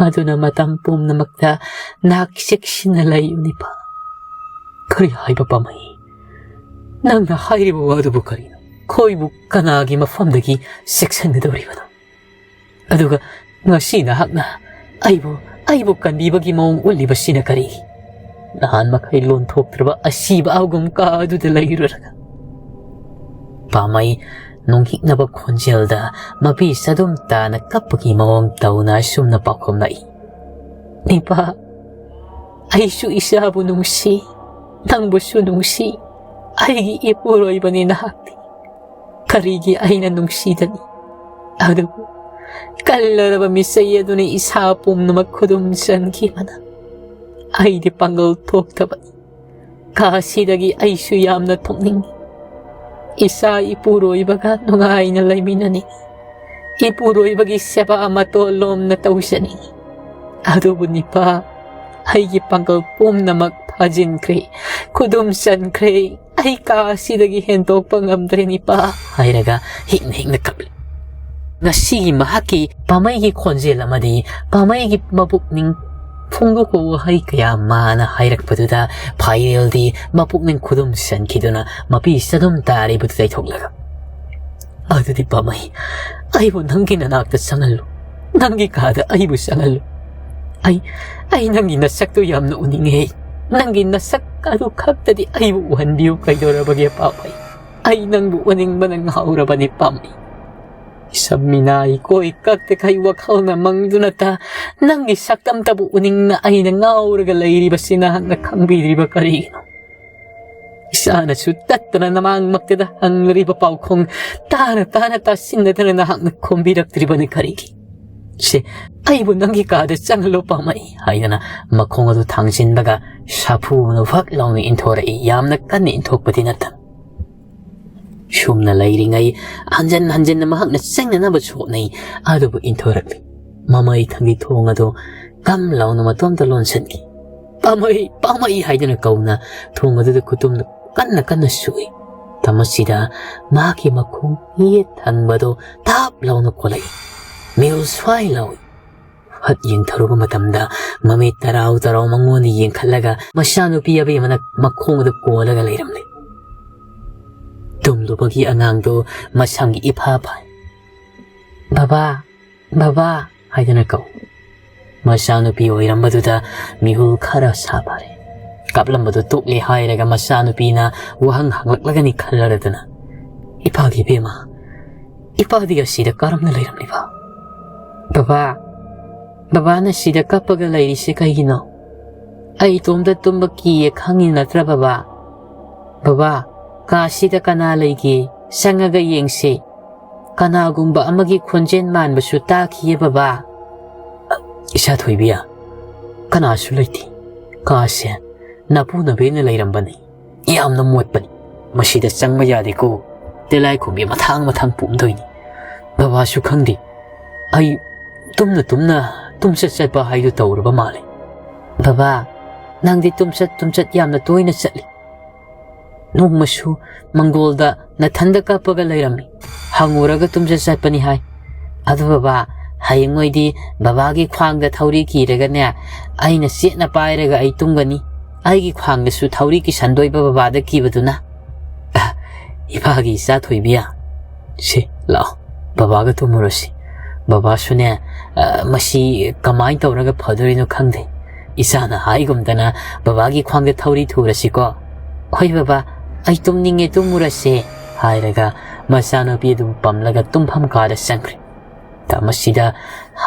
ꯑꯗꯨꯅ ꯃꯇꯝ ꯄꯨꯝꯅꯃꯛꯇ ꯅꯍꯥꯛ ꯆꯦꯛꯁꯤꯟꯅ ꯂꯩꯌꯨ, ꯅꯤꯄꯥ꯫ ꯀꯔꯤ ꯍꯥꯏꯕ, ꯄꯥꯝꯃꯩ? ꯅꯪꯅ ꯍꯥꯏꯔꯤꯕ ꯋꯥꯗꯨꯕꯨ ꯀꯔꯤꯅꯣ? ꯑꯩꯈꯣꯏꯕꯨ ꯀꯅꯥꯒꯤ ꯃꯐꯝꯗꯒꯤ ꯆꯦꯛꯁꯤꯟꯒꯗꯧꯔꯤꯕꯅꯣ? ꯑꯗꯨꯒ ꯉꯁꯤ ꯅꯍꯥꯛꯅ ꯑꯩꯕꯨ, ꯑꯩꯕꯨ ꯀꯟꯕꯤꯕꯒꯤ ꯃꯑꯣꯡ ꯎꯠꯂꯤꯕꯁꯤꯅ ꯀꯔꯤ? ꯅꯍꯥꯟ ꯃꯈꯩ ꯂꯣꯟꯊꯣꯛꯇ꯭ꯔꯕ ꯑꯁꯤꯕ ꯑꯥꯎꯒꯨꯝ ꯀꯥ ꯑꯗꯨꯗ ꯂꯩꯔꯨꯔꯒ꯫ ꯄꯥꯝꯃꯩ ꯅꯣꯡꯍꯤꯛꯅꯕ ꯈꯣꯟꯖꯦꯜꯗ ꯃꯄꯤ ꯆꯗꯨꯝ ꯇꯥꯅ ꯀꯞꯄꯒꯤ ꯃꯑꯣꯡ ꯇꯧꯅ ꯑꯁꯨꯝꯅ ꯄꯥꯎꯈꯨꯝꯂꯛꯏ, "ꯅꯤꯄꯥ, ꯑꯩꯁꯨ ꯏꯆꯥꯕꯨ ꯅꯨꯡꯁꯤ, ꯅꯪꯕꯨꯁꯨ ꯅꯨꯡꯁꯤ꯫ ꯑꯩꯒꯤ ꯏꯄꯨꯔꯣꯏꯕꯅꯤ ꯅꯍꯥꯛꯇꯤ꯫ ꯀꯔꯤꯒꯤ ꯑꯩꯅ ꯅꯨꯡꯁꯤꯗꯅꯤ? ꯑꯗꯨꯕꯨ ꯀꯜꯂꯔꯕ ꯃꯤꯆꯩ ꯑꯗꯨꯅ ꯏꯁꯥ ꯄꯨꯝꯅꯃꯛ ꯈꯨꯗꯨꯝ ꯆꯟꯈꯤꯕꯅ ꯑꯩꯗꯤ ꯄꯥꯡꯒꯜ ꯊꯣꯛꯇꯕꯅꯤ꯫ ꯀꯥꯁꯤꯗꯒꯤ ꯑꯩꯁꯨ ꯌꯥꯝꯅ ꯊꯣꯛꯅꯤꯡꯏ꯫ ꯏꯆꯥ ꯏꯄꯨꯔꯣꯏꯕꯒ ꯅꯨꯡꯉꯥꯏꯅ ꯂꯩꯃꯤꯟꯅꯅꯤꯡꯏ꯫ ꯏꯄꯨꯔꯣꯏꯕꯒꯤ ꯁꯦꯕꯥ ꯃꯇꯣꯜ ꯂꯣꯝꯅ ꯇꯧꯖꯅꯤꯡꯏ꯫ ꯑꯗꯨꯕꯨ ꯅꯤꯄꯥ, ꯑꯩꯒꯤ ꯄꯥꯡꯒꯜ ꯄꯨꯝꯅꯃꯛ ꯐꯥꯖꯤꯟꯈ꯭ꯔꯦ, ꯈꯨꯗꯨꯝ ꯆꯟꯈ꯭ꯔꯦ꯫ ꯑꯩ ꯀꯥ ꯑꯁꯤꯗꯒꯤ ꯍꯦꯟꯗꯣꯛꯄ ꯉꯝꯗ꯭ꯔꯦ, ꯅꯤꯄꯥ," ꯍꯥꯏꯔꯒ ꯍꯤꯛꯅ ꯍꯤꯛꯅ ꯀꯞꯂꯤ꯫ ꯉꯁꯤꯒꯤ ꯃꯍꯥꯛꯀꯤ ꯄꯥꯃꯩꯒꯤ ꯈꯣꯟꯖꯦꯜ ꯑꯃꯗꯤ ꯄꯥꯃꯩꯒꯤ ꯃꯕꯨꯛꯅꯤꯡ ꯐꯣꯡꯗꯣꯛꯄ ꯋꯥꯍꯩ ꯀꯌꯥ ꯃꯥꯅ ꯍꯥꯏꯔꯛꯄꯗꯨꯗ ꯐꯥꯏꯔꯦꯜꯗꯤ ꯃꯄꯨꯛꯅꯤꯡ ꯈꯨꯗꯨꯝ ꯆꯟꯈꯤꯗꯨꯅ ꯃꯄꯤ ꯆꯗꯨꯝ ꯇꯥꯔꯤꯕꯗꯨ ꯇꯩꯊꯣꯛꯂꯒ, "ꯑꯗꯨꯗꯤ ꯄꯥꯃꯩ, ꯑꯩꯕꯨ ꯅꯪꯒꯤ ꯅꯅꯥꯛꯇ ꯆꯪꯍꯜꯂꯨ꯫ ꯅꯪꯒꯤ ꯀꯥꯗ ꯑꯩꯕꯨ ꯆꯪꯍꯜꯂꯨ꯫ ꯑꯩ, ꯑꯩ ꯅꯪꯒꯤ ꯅꯁꯛꯇꯨ ꯌꯥꯝꯅ ꯎꯅꯤꯡꯉꯦ꯫ ꯅꯪꯒꯤ ꯅꯁꯛ ꯑꯗꯨ ꯈꯛꯇꯗꯤ ꯑꯩꯕꯨ ꯎꯍꯟꯕꯤꯌꯨ꯫ ꯀꯩꯗꯧꯔꯕꯒꯦ ꯄꯥꯃꯩ? ꯑꯩ ꯅꯪꯕꯨ ꯎꯅꯤꯡꯕꯅ ꯉꯥꯎꯔꯕꯅꯤ ꯄꯥꯃꯩ꯫ ꯏꯁꯝ ꯃꯤꯅꯥꯏ ꯀꯣꯏ ꯀꯛꯇꯈꯩ ꯋꯥꯈꯜꯅ ꯃꯪꯗꯨꯅꯇ ꯅꯪꯒꯤ ꯁꯛꯇꯝꯇꯕꯨ ꯎꯅꯤꯡꯅ ꯑꯩꯅ ꯉꯥꯎꯔꯒ ꯂꯩꯔꯤꯕꯁꯤ ꯅꯍꯥꯛꯅ ꯈꯪꯕꯤꯗ꯭ꯔꯤꯕ ꯀꯔꯤꯒꯤꯅꯣ? ꯏꯁꯥꯅꯁꯨ ꯇꯠꯇꯅ ꯅꯃꯥꯡꯃꯛꯇꯗ ꯍꯪꯂꯔꯤꯕ ꯄꯥꯎꯈꯣꯡ ꯇꯥꯅ ꯇꯥꯅ ꯇꯥꯁꯤꯟꯅꯗꯅ ꯅꯍꯥꯛꯅ ꯈꯨꯝꯕꯤꯔꯛꯇ꯭ꯔꯤꯕꯅꯤ ꯀꯔꯤꯒꯤ? ꯁꯦ, ꯑꯩꯕꯨ ꯅꯪꯒꯤ ꯀꯥꯗ ꯆꯪꯍꯜꯂꯣ ꯄꯥꯃꯩ," ꯍꯥꯏꯗꯅ ꯃꯈꯣꯡ ꯑꯗꯨ ꯊꯥꯡꯖꯤꯟꯕꯒ ꯁꯥꯐꯨꯅ ꯐꯛ ꯂꯥꯎꯅ ꯏꯟꯊꯣꯔꯛꯏ꯫ ꯌꯥꯝꯅ ꯀꯟꯅ ꯏꯟꯊꯣꯛꯄꯗꯤ ꯅꯠꯇꯅ꯫ ꯁꯨꯝꯅ ꯂꯩꯔꯤꯉꯩ ꯍꯟꯖꯟ ꯍꯟꯖꯟꯅ ꯃꯍꯥꯛꯅ ꯆꯪꯅꯅꯕꯁꯨ ꯍꯣꯠꯅꯩ, ꯑꯗꯨꯕꯨ ꯏꯟꯊꯣꯔꯛꯂꯤ꯫ ꯃꯃꯩ ꯊꯪꯒꯤ ꯊꯣꯡ ꯑꯗꯨ ꯀꯝ ꯂꯥꯎꯅ ꯃꯇꯣꯝꯇ ꯂꯣꯟꯁꯤꯟꯈꯤ꯫ "ꯄꯥꯃꯩ, ꯄꯥꯃꯩ" ꯍꯥꯏꯗꯨꯅ ꯀꯧꯅ ꯊꯣꯡ ꯑꯗꯨꯗ ꯈꯨꯇꯨꯝꯅ ꯀꯟꯅ ꯀꯟꯅ ꯁꯨꯏ꯫ ꯃꯁꯤꯗ ꯃꯍꯥꯛꯀꯤ ꯃꯈꯣꯡ ꯌꯦꯠ ꯊꯪꯕꯗꯨ ꯇꯥꯞ ꯂꯥꯎꯅ ꯀꯣꯜꯂꯛꯏ꯫ ꯃꯤꯍꯨꯜ ꯁ꯭ꯋꯥꯏ ꯂꯥꯎꯏ꯫ ꯐꯠ ꯌꯦꯡꯊꯔꯨꯕ ꯃꯇꯝꯗ ꯃꯃꯤꯠ ꯇꯔꯥꯎ ꯇꯔꯥꯎ ꯃꯉꯣꯟꯗ ꯌꯦꯡꯈꯠꯂꯒ ꯃꯆꯥꯅꯨꯄꯤ ꯑꯕꯦꯝꯃꯅ ꯃꯈꯣꯡ ꯑꯗꯨ ꯀꯣꯜꯂꯒ ꯂꯩꯔꯝꯂꯦ꯫ ꯇꯨꯝꯂꯨꯕꯒꯤ ꯑꯉꯥꯡꯗꯨ ꯃꯁꯝꯒꯤ ꯏꯐꯥ ꯐꯥꯏ꯫ "ꯕꯕꯥ, ꯕꯕꯥ" ꯍꯥꯏꯗꯨꯅ ꯀꯧ꯫ ꯃꯆꯥꯅꯨꯄꯤ ꯑꯣꯏꯔꯝꯕꯗꯨꯗ ꯃꯤꯍꯨꯜ ꯈꯔ ꯁꯥꯐꯔꯦ꯫ ꯀꯥꯞꯂꯝꯕꯗꯨ ꯇꯣꯛꯂꯦ ꯍꯥꯏꯔꯒ ꯃꯆꯥꯅꯨꯄꯤꯅ ꯋꯥꯍꯪ ꯍꯪꯂꯛꯂꯒꯅꯤ ꯈꯜꯂꯔꯗꯅ, "ꯏꯄꯥꯒꯤ ꯏꯕꯦꯝꯃ, ꯏꯄꯥꯗꯤ ꯑꯁꯤꯗ ꯀꯔꯝꯅ ꯂꯩꯔꯝꯂꯤꯕ?" "ꯕꯕꯥ, ꯕꯕꯥꯅ ꯁꯤꯗ ꯀꯞꯄꯒ ꯂꯩꯔꯤꯁꯦ ꯀꯩꯒꯤꯅꯣ? ꯑꯩ ꯏꯇꯣꯝꯇ ꯇꯨꯝꯕ ꯀꯤꯌꯦ ꯈꯪꯉꯤ ꯅꯠꯇ꯭ꯔ ꯕꯕꯥ? ꯕꯕꯥ, ꯀꯥꯁꯤꯗ ꯀꯅꯥ ꯂꯩꯒꯦ? ꯆꯪꯉꯒ ꯌꯦꯡꯁꯦ꯫ ꯀꯅꯥꯒꯨꯝꯕ ꯑꯃꯒꯤ ꯈꯣꯟꯖꯦꯜ ꯃꯥꯟꯕꯁꯨ ꯇꯥꯈꯤꯌꯦ ꯕꯕꯥ꯫" "ꯏꯆꯥ ꯊꯣꯏꯕꯤ, ꯀꯅꯥꯁꯨ ꯂꯩꯇꯦ꯫ ꯀꯥꯁꯦ ꯅꯄꯨ ꯅꯕꯦꯅ ꯂꯩꯔꯝꯕꯅꯤ꯫ ꯌꯥꯝꯅ ꯃꯣꯠꯄꯅꯤ꯫ ꯃꯁꯤꯗ ꯆꯪꯕ ꯌꯥꯗꯦꯀꯣ꯫ ꯇꯤꯜꯂꯥꯏꯈꯨꯝꯕꯤ ꯃꯊꯥꯡ ꯃꯊꯥꯡ ꯄꯣꯝꯗꯣꯏꯅꯤ꯫ ꯕꯕꯥꯁꯨ ꯈꯪꯗꯦ꯫ ꯑꯩ ꯇꯨꯝꯅ ꯇꯨꯝꯅ ꯇꯨꯝꯆꯠ ꯆꯠꯄ ꯍꯥꯏꯗꯨ ꯇꯧꯔꯕ ꯃꯥꯜꯂꯦ꯫" "ꯕꯕꯥ, ꯅꯪꯗꯤ ꯇꯨꯝꯆꯠ ꯇꯨꯝꯆꯠ ꯌꯥꯝꯅ ꯇꯣꯏꯅ ꯆꯠꯂꯤ꯫ ꯅꯣꯡꯃꯁꯨ ꯃꯪꯒꯣꯜꯗ ꯅꯊꯟꯗ ꯀꯞꯄꯒ ꯂꯩꯔꯝꯃꯤ꯫ ꯍꯪꯉꯨꯔꯒ ꯇꯨꯝꯆꯠ ꯆꯠꯄꯅꯤ ꯍꯥꯏ꯫ ꯑꯗꯨ ꯕꯕꯥ, ꯍꯌꯦꯡꯉꯣꯏꯗꯤ ꯕꯕꯥꯒꯤ ꯈ꯭ꯋꯥꯡꯗ ꯊꯧꯔꯤ ꯀꯤꯔꯒꯅꯦ, ꯑꯩꯅ ꯆꯦꯠꯅ ꯄꯥꯏꯔꯒ ꯑꯩ ꯇꯨꯝꯒꯅꯤ꯫ ꯑꯩꯒꯤ ꯈ꯭ꯋꯥꯡꯗꯁꯨ ꯊꯧꯔꯤ ꯀꯤꯁꯟꯗꯣꯏꯕ ꯕꯕꯥꯗ ꯀꯤꯕꯗꯨꯅ꯫" "ꯑ, ꯏꯄꯥꯒꯤ ꯏꯆꯥ ꯊꯣꯏꯕꯤ, ꯁꯤ ꯂꯥꯛꯑꯣ, ꯕꯕꯥꯒ ꯇꯨꯝꯃꯨꯔꯁꯤ꯫ ꯕꯕꯥꯁꯨꯅꯦ, ꯑ, ꯃꯁꯤ ꯀꯃꯥꯏꯅ ꯇꯧꯔꯒ ꯐꯗꯣꯔꯤꯅꯣ ꯈꯪꯗꯦ꯫ ꯏꯆꯥꯅ ꯍꯥꯏꯒꯨꯝꯗꯅ ꯕꯕꯥꯒꯤ ꯈ꯭ꯋꯥꯡꯗ ꯊꯧꯔꯤ ꯊꯨꯔꯁꯤꯀꯣ꯫" "ꯍꯣꯏ ꯕꯕꯥ, ꯑꯩ ꯇꯨꯝꯅꯤꯡꯉꯦ, ꯇꯨꯝꯃꯨꯔꯁꯦ," ꯍꯥꯏꯔꯒ ꯃꯆꯥꯅꯨꯄꯤ ꯑꯗꯨꯕꯨ ꯄꯝꯂꯒ ꯇꯨꯝꯐꯝ ꯀꯥꯗ ꯆꯪꯈ꯭ꯔꯦ꯫ ꯃꯁꯤꯗ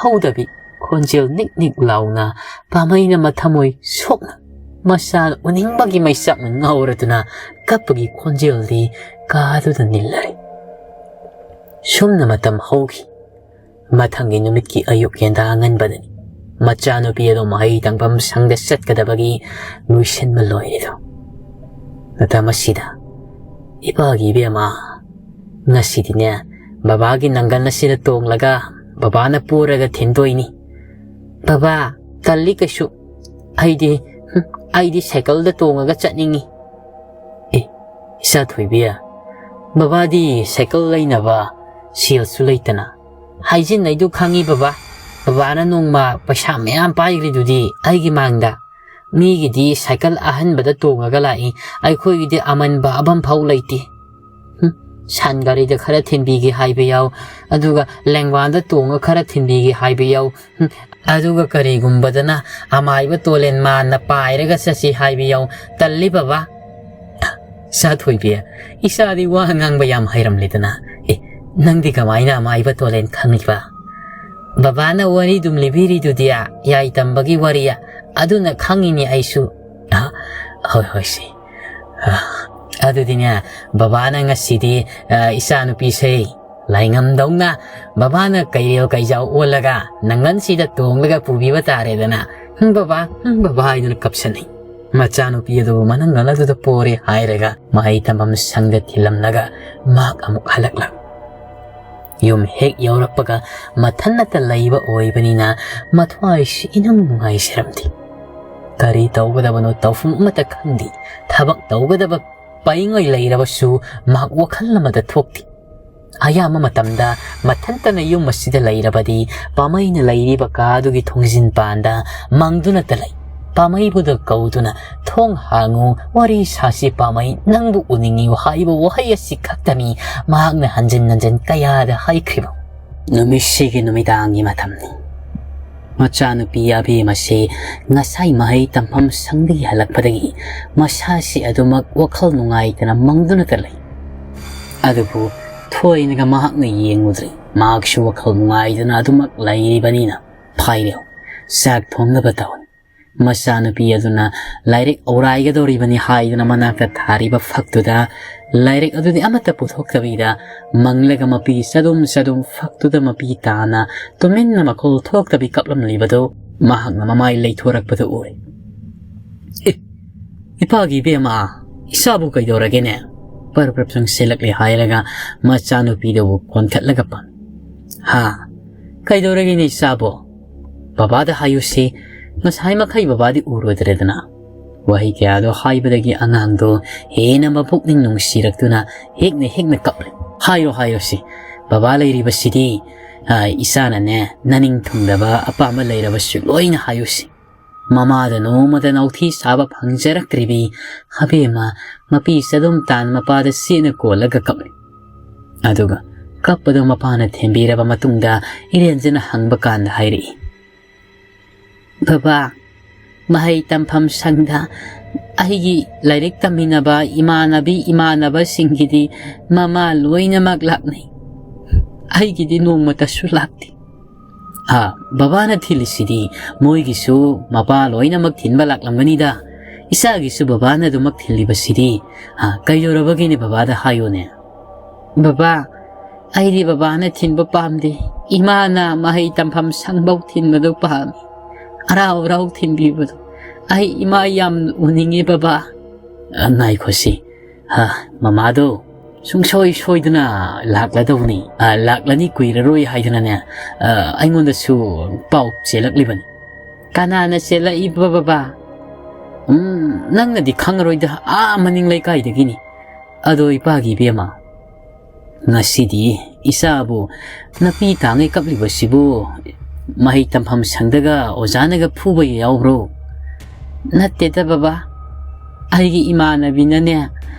ꯍꯧꯗꯕꯤ ꯈꯣꯟꯖꯦꯜ ꯅꯤꯛ ꯅꯤꯛ ꯂꯥꯎꯅ, ꯄꯥꯝꯍꯩꯅ ꯃꯊꯃꯣꯏ ꯁꯣꯛꯅ, ꯃꯆꯥ ꯎꯅꯤꯡꯕꯒꯤ ꯃꯩꯆꯥꯛꯅ ꯉꯥꯎꯔꯗꯨꯅ ꯀꯞꯄꯒꯤ ꯈꯣꯟꯖꯦꯜꯗꯤ ꯀꯥꯗꯨꯗ ꯅꯤꯜꯂꯔꯦ꯫ ꯁꯨꯝꯅ ꯃꯇꯝ ꯍꯧꯈꯤ꯫ ꯃꯊꯪꯒꯤ ꯅꯨꯃꯤꯠꯀꯤ ꯑꯌꯨꯛ ꯌꯦꯟꯗꯥ ꯑꯉꯟꯕꯗꯅꯤ꯫ ꯃꯆꯥꯅꯨꯄꯤ ꯑꯗꯨ ꯃꯍꯩ ꯇꯝꯐꯝ ꯁꯪꯗ ꯆꯠꯀꯗꯕꯒꯤ ꯂꯣꯏꯁꯤꯟꯕ ꯂꯣꯏꯔꯦꯗꯣ꯫ ꯃꯇꯝ ꯑꯁꯤꯗ, "ꯏꯄꯥꯒꯤ ꯏꯕꯦꯝꯃ, ꯉꯁꯤꯗꯤꯅꯦ, ꯕꯕꯥꯒꯤ ꯅꯪꯒꯜ ꯑꯁꯤꯗ ꯇꯣꯡꯂꯒ ꯕꯕꯥꯅ ꯄꯨꯔꯒ ꯊꯤꯟꯗꯣꯏꯅꯤ꯫" "ꯕꯕꯥ, ꯇꯜꯂꯤ ꯀꯩꯁꯨ꯫ ꯑꯩꯗꯤ, ꯍꯨꯝ, ꯑꯩꯗꯤ ꯁꯥꯏꯀꯜꯗ ꯇꯣꯡꯉꯒ ꯆꯠꯅꯤꯡꯉꯤ꯫" "ꯑꯦ, ꯏꯆꯥ ꯊꯣꯏꯕꯤ, "ꯕꯕꯥꯗꯤ ꯁꯥꯏꯀꯜ ꯂꯩꯅꯕ ꯁꯦꯜꯁꯨ ꯂꯩꯇꯅ ꯍꯥꯏꯖꯤꯟꯅꯩꯗꯨ ꯈꯪꯉꯤ ꯕꯕꯥ꯫ ꯕꯕꯥꯅ ꯅꯣꯡꯃ ꯄꯩꯁꯥ ꯃꯌꯥꯝ ꯄꯥꯏꯈ꯭ꯔꯤꯗꯨꯗꯤ ꯑꯩꯒꯤ ꯃꯥꯡꯗ꯫ ꯃꯤꯒꯤꯗꯤ ꯁꯥꯏꯀꯜ ꯑꯍꯟꯕꯗ ꯇꯣꯡꯉꯒ ꯂꯥꯛꯏ, ꯑꯩꯈꯣꯏꯒꯤꯗꯤ ꯑꯃꯟꯕ ꯑꯃꯐꯥꯎ ꯂꯩꯇꯦ꯫ ꯍꯨꯝ, ꯁꯟ ꯒꯥꯔꯤꯗ ꯈꯔ ꯊꯤꯟꯕꯤꯒꯦ ꯍꯥꯏꯕ ꯌꯥꯎ, ꯑꯗꯨꯒ ꯂꯦꯡꯕꯥꯟꯗ ꯇꯣꯡꯉ ꯈꯔ ꯊꯤꯟꯕꯤꯒꯦ ꯍꯥꯏꯕ ꯌꯥꯎ, ꯍꯨꯝ, ꯑꯗꯨꯒ ꯀꯔꯤꯒꯨꯝꯕꯗꯅ ꯑꯃꯥꯏꯕ ꯇꯣꯂꯦꯟ ꯃꯥꯟꯅ ꯄꯥꯏꯔꯒ ꯆꯠꯁꯤ ꯍꯥꯏꯕ ꯌꯥꯎ꯫ ꯇꯜꯂꯤ ꯕꯕꯥ꯫" "ꯁꯥ ꯊꯣꯏꯕꯤ, ꯏꯆꯥꯗꯤ ꯋꯥ ꯉꯥꯡꯕ ꯌꯥꯝ ꯍꯩꯔꯝꯂꯦꯗꯅ꯫ ꯑꯦ, ꯅꯪꯗꯤ ꯀꯃꯥꯏꯅ ꯑꯃꯥꯏꯕ ꯇꯣꯂꯦꯟ ꯈꯪꯉꯤꯕ?" "ꯕꯕꯥꯅ ꯋꯥꯔꯤ ꯑꯗꯨꯝ ꯂꯤꯕꯤꯔꯤꯗꯨꯗꯤ, ꯌꯥꯏ ꯇꯝꯕꯒꯤ ꯋꯥꯔꯤ, ꯑꯗꯨꯅ ꯈꯪꯉꯤꯅꯤ ꯑꯩꯁꯨ꯫" "ꯑ, ꯍꯣꯏ, ꯍꯣꯏ, ꯁꯤ꯫ ꯑ, ꯑꯗꯨꯗꯤꯅꯦ, ꯕꯕꯥꯅ ꯉꯁꯤꯗꯤ, ꯑ, ꯏꯆꯥꯅꯨꯄꯤꯁꯦ ꯂꯥꯏꯉꯝꯗꯧꯅ ꯕꯕꯥꯅ ꯀꯩꯔꯦꯜ ꯀꯩꯖꯥꯎ ꯑꯣꯜꯂꯒ ꯅꯪꯒꯟꯁꯤꯗ ꯇꯣꯡꯂꯒ ꯄꯨꯕꯤꯕ ꯇꯥꯔꯦꯗꯅ꯫ ꯍꯨꯝ, ꯕꯕꯥ, ꯍꯨꯝ, ꯕꯕꯥ" ꯍꯥꯏꯗꯨꯅ ꯀꯞꯁꯟꯅꯩ꯫ ꯃꯆꯥꯅꯨꯄꯤ ꯑꯗꯨꯕꯨ ꯃꯅꯪꯒꯜ ꯑꯗꯨꯗ ꯄꯣꯔꯦ ꯍꯥꯏꯔꯒ ꯃꯍꯩ ꯇꯝꯐꯝ ꯁꯪꯗ ꯊꯤꯜꯂꯝꯂꯒ ꯃꯍꯥꯛ ꯑꯃꯨꯛ ꯍꯜꯂꯛꯂꯝꯃꯤ꯫ ꯌꯨꯝ ꯍꯦꯛ ꯌꯧꯔꯛꯄꯒ ꯃꯊꯟꯅꯇ ꯂꯩꯕ ꯑꯣꯏꯕꯅꯤꯅ ꯃꯊ꯭ꯋꯥꯏꯁꯤ ꯏꯅꯨꯡ ꯅꯨꯡꯉꯥꯏꯖꯔꯝꯗꯦ꯫ ꯀꯔꯤ ꯇꯧꯒꯗꯕꯅꯣ ꯇꯧꯐꯝ ꯑꯃꯠꯇ ꯈꯪꯗꯦ꯫ ꯊꯕꯛ ꯇꯧꯒꯗꯕ ꯄꯩꯉꯩ ꯂꯩꯔꯕꯁꯨ ꯃꯍꯥꯛ ꯋꯥꯈꯜ ꯑꯃꯗ ꯊꯣꯛꯇꯦ꯫ ꯑꯌꯥꯝꯕ ꯃꯇꯝꯗ ꯃꯊꯟꯇꯅ ꯌꯨꯝ ꯑꯁꯤꯗ ꯂꯩꯔꯕꯗꯤ ꯄꯥꯃꯩꯅ ꯂꯩꯔꯤꯕ ꯀꯥ ꯑꯗꯨꯒꯤ ꯊꯣꯡꯖꯤꯟ ꯄꯥꯟꯗ ꯃꯪꯗꯨꯅꯇ ꯂꯩ꯫ ꯄꯥꯃꯩꯕꯨꯗ ꯀꯧꯗꯨꯅ, "ꯊꯣꯡ ꯍꯥꯡꯉꯨ, ꯋꯥꯔꯤ ꯁꯥꯁꯤ ꯄꯥꯃꯩ, ꯅꯪꯕꯨ ꯎꯅꯤꯡꯉꯤ" ꯍꯥꯏꯕ ꯋꯥꯍꯩ ꯑꯁꯤ ꯈꯛꯇꯅꯤ ꯃꯍꯥꯛꯅ ꯍꯟꯖꯤꯟ ꯍꯟꯖꯤꯟ ꯀꯌꯥꯗ ꯍꯥꯏꯈ꯭ꯔꯤꯕ꯫ ꯅꯨꯃꯤꯠꯁꯤꯒꯤ ꯅꯨꯃꯤꯗꯥꯡꯒꯤ ꯃꯇꯝꯅꯤ꯫ ꯃꯆꯥꯅꯨꯄꯤ ꯑꯕꯦꯝꯃꯁꯤ ꯉꯁꯥꯏ ꯃꯍꯩ ꯇꯝꯐꯝ ꯁꯪꯗꯒꯤ ꯍꯜꯂꯛꯄꯗꯒꯤ ꯃꯁꯥꯁꯤ ꯑꯗꯨꯃꯛ ꯋꯥꯈꯜ ꯅꯨꯡꯉꯥꯏꯇꯅ ꯃꯪꯗꯨꯅꯇ ꯂꯩ꯫ ꯑꯗꯨꯕꯨ ꯊꯣꯏꯅꯒ ꯃꯍꯥꯛꯅ ꯌꯦꯡꯂꯨꯗ꯭ꯔꯦ꯫ ꯃꯍꯥꯛꯁꯨ ꯋꯥꯈꯜ ꯅꯨꯡꯉꯥꯏꯗꯅ ꯑꯗꯨꯃꯛ ꯂꯩꯔꯤꯕꯅꯤꯅ꯫ "ꯐꯥꯏꯔꯦꯜ, ꯆꯥꯛ ꯊꯣꯡꯅꯕ ꯇꯧ꯫" ꯃꯆꯥꯅꯨꯄꯤ ꯑꯗꯨꯅ ꯂꯥꯏꯔꯤꯛ ꯑꯧꯔꯥꯏꯒꯗꯧꯔꯤꯕꯅꯤ ꯍꯥꯏꯗꯨꯅ ꯃꯅꯥꯛꯇ ꯊꯥꯔꯤꯕ ꯐꯛꯇꯨꯗ ꯂꯥꯏꯔꯤꯛ ꯑꯗꯨꯗꯤ ꯑꯃꯠꯇ ꯄꯨꯊꯣꯛꯇꯕꯤꯗ ꯃꯪꯂꯒ ꯃꯄꯤ ꯆꯗꯨꯝ ꯆꯗꯨꯝ ꯐꯛꯇꯨꯗ ꯃꯄꯤ ꯇꯥꯅ ꯇꯨꯃꯤꯟꯅ ꯃꯈꯣꯜ ꯊꯣꯛꯇꯕꯤ ꯀꯞꯂꯝꯂꯤꯕꯗꯨ ꯃꯍꯥꯛꯅ ꯃꯃꯥꯏ ꯂꯩꯊꯣꯔꯛꯄꯗ ꯎꯔꯦ꯫ "ꯑꯦ, ꯏꯄꯥꯒꯤ ꯏꯕꯦꯝꯃ, ꯏꯆꯥꯕꯨ ꯀꯩꯗꯧꯔꯒꯦꯅꯦ?" ꯄꯔꯞ ꯄꯔꯞ ꯆꯪꯁꯤꯜꯂꯛꯂꯦ ꯍꯥꯏꯔꯒ ꯃꯆꯥꯅꯨꯄꯤꯗꯨꯕꯨ ꯀꯣꯟꯈꯠꯂꯒ ꯄꯪ-, "ꯍꯥ? ꯀꯩꯗꯧꯔꯒꯦꯅꯦ ꯏꯆꯥꯕꯨ? ꯕꯕꯥꯗ ꯍꯥꯏꯌꯨꯁꯤ, ꯉꯁꯥꯏ ꯃꯈꯩ ꯕꯕꯥꯗꯤ ꯎꯔꯨꯗ꯭ꯔꯦꯗꯅ꯫ ꯋꯥꯍꯩ ꯀꯌꯥꯗꯣ ꯍꯥꯏꯕꯗꯒꯤ ꯑꯉꯥꯡꯗꯣ ꯍꯦꯟꯅ ꯃꯄꯨꯛꯅꯤꯡ ꯅꯨꯡꯁꯤꯔꯛꯇꯨꯅ ꯍꯦꯛꯅ ꯍꯦꯛꯅ ꯀꯞꯂꯦ꯫ "ꯍꯥꯏꯔꯣ, ꯍꯥꯏꯔꯣ ꯁꯤ꯫ ꯕꯕꯥ ꯂꯩꯔꯤꯕꯁꯤꯗꯤ, ꯑ, ꯏꯆꯥꯅꯅꯦ, ꯅꯅꯤꯡ ꯊꯨꯡꯗꯕ ꯑꯄꯥꯝꯕ ꯂꯩꯔꯕꯁꯨ ꯂꯣꯏꯅ ꯍꯥꯏꯌꯨ ꯁꯤ"꯫ ꯃꯃꯥꯗ ꯅꯣꯡꯃꯗ ꯅꯥꯎꯊꯤ ꯁꯥꯕ ꯐꯪꯖꯔꯛꯇ꯭ꯔꯤꯕꯤ ꯑꯕꯦꯝꯃ ꯃꯄꯤ ꯆꯗꯨꯝ ꯇꯥꯟ ꯃꯄꯥꯗ ꯆꯦꯠꯅ ꯀꯣꯜꯂꯒ ꯀꯞꯂꯤ꯫ ꯑꯗꯨꯒ ꯀꯞꯄꯗꯣ ꯃꯄꯥꯅ ꯊꯦꯝꯕꯤꯔꯕ ꯃꯇꯨꯡꯗ ꯏꯔꯦꯟꯖꯅ ꯍꯪꯕ ꯀꯥꯟꯗ ꯍꯥꯏꯔꯛꯏ, "ꯕꯕꯥ, ꯃꯍꯩ ꯇꯝꯐꯝ ꯁꯪꯗ ꯑꯩꯒꯤ ꯂꯥꯏꯔꯤꯛ ꯇꯝꯃꯤꯟꯅꯕ ꯏꯃꯥꯟꯅꯕꯤ ꯏꯃꯥꯟꯅꯕꯁꯤꯡꯒꯤꯗꯤ ꯃꯃꯥ ꯂꯣꯏꯅꯃꯛ ꯂꯥꯛꯅꯩ꯫ ꯑꯩꯒꯤꯗꯤ ꯅꯣꯡꯃꯇꯁꯨ ꯂꯥꯛꯇꯦ"꯫ "ꯑꯥ, ꯕꯕꯥꯅ ꯊꯤꯜꯂꯤꯁꯤꯗꯤ ꯃꯣꯏꯒꯤꯁꯨ ꯃꯄꯥ ꯂꯣꯏꯅꯃꯛ ꯊꯤꯟꯕ ꯂꯥꯛꯂꯝꯒꯅꯤꯗ꯫ ꯏꯆꯥꯒꯤꯁꯨ ꯕꯕꯥꯅ ꯑꯗꯨꯃꯛ ꯊꯤꯜꯂꯤꯕꯁꯤꯗꯤ, ꯑꯥ, ꯀꯩꯗꯧꯔꯕꯒꯤꯅꯦ ꯕꯕꯥꯗ ꯍꯥꯏꯌꯨꯅꯦ"꯫ "ꯕꯕꯥ, ꯑꯩꯗꯤ ꯕꯕꯥꯅ ꯊꯤꯟꯕ ꯄꯥꯝꯗꯦ꯫ ꯏꯃꯥꯅ ꯃꯍꯩ ꯇꯝꯐꯝ ꯁꯪꯐꯧ ꯊꯤꯟꯕꯗꯨ ꯄꯥꯝꯃꯤ꯫ ꯑꯔꯥꯎ ꯑꯔꯥꯎ ꯊꯤꯟꯕꯤꯕꯗꯣ꯫ ꯑꯩ ꯏꯃꯥ ꯌꯥꯝ ꯎꯅꯤꯡꯉꯦ ꯕꯕꯥ"꯫ "ꯑ, ꯉꯥꯏꯈꯣꯁꯤ꯫ ꯍ, ꯃꯃꯥꯗꯣ ꯁꯨꯡꯁꯣꯏ ꯁꯣꯏꯗꯅ ꯂꯥꯛꯂꯗꯧꯅꯤ꯫ ꯑ, ꯂꯥꯛꯂꯅꯤ ꯀꯨꯏꯔꯔꯣꯏ ꯍꯥꯏꯗꯅꯅꯦ, ꯑ, ꯑꯩꯉꯣꯟꯗꯁꯨ ꯄꯥꯎ ꯆꯦꯜꯂꯛꯂꯤꯕꯅꯤ"꯫ "ꯀꯅꯥꯅ ꯆꯦꯜꯂꯛꯏꯕ ꯕꯕꯥ?" "ꯎꯝ, ꯅꯪꯅꯗꯤ ꯈꯪꯉꯔꯣꯏꯗ, ꯑꯥ ꯃꯅꯤꯡ ꯂꯩꯀꯥꯏꯗꯒꯤꯅꯤ꯫ ꯑꯗꯣ ꯏꯄꯥꯒꯤ ꯏꯕꯦꯝꯃ, ꯉꯁꯤꯗꯤ ꯏꯆꯥꯕꯨ ꯅꯥꯄꯤ ꯇꯥꯡꯉꯩ ꯀꯞꯂꯤꯕꯁꯤꯕꯨ ꯃꯍꯩ ꯇꯝꯐꯝ ꯁꯪꯗꯒ ꯑꯣꯖꯥꯅꯒ ꯐꯨꯕ ꯌꯥꯎꯕ꯭ꯔꯣ?" "ꯅꯠꯇꯦꯗ ꯕꯕꯥ, ꯑꯩꯒꯤ ꯏꯃꯥꯟꯅꯕꯤꯅꯅꯦ,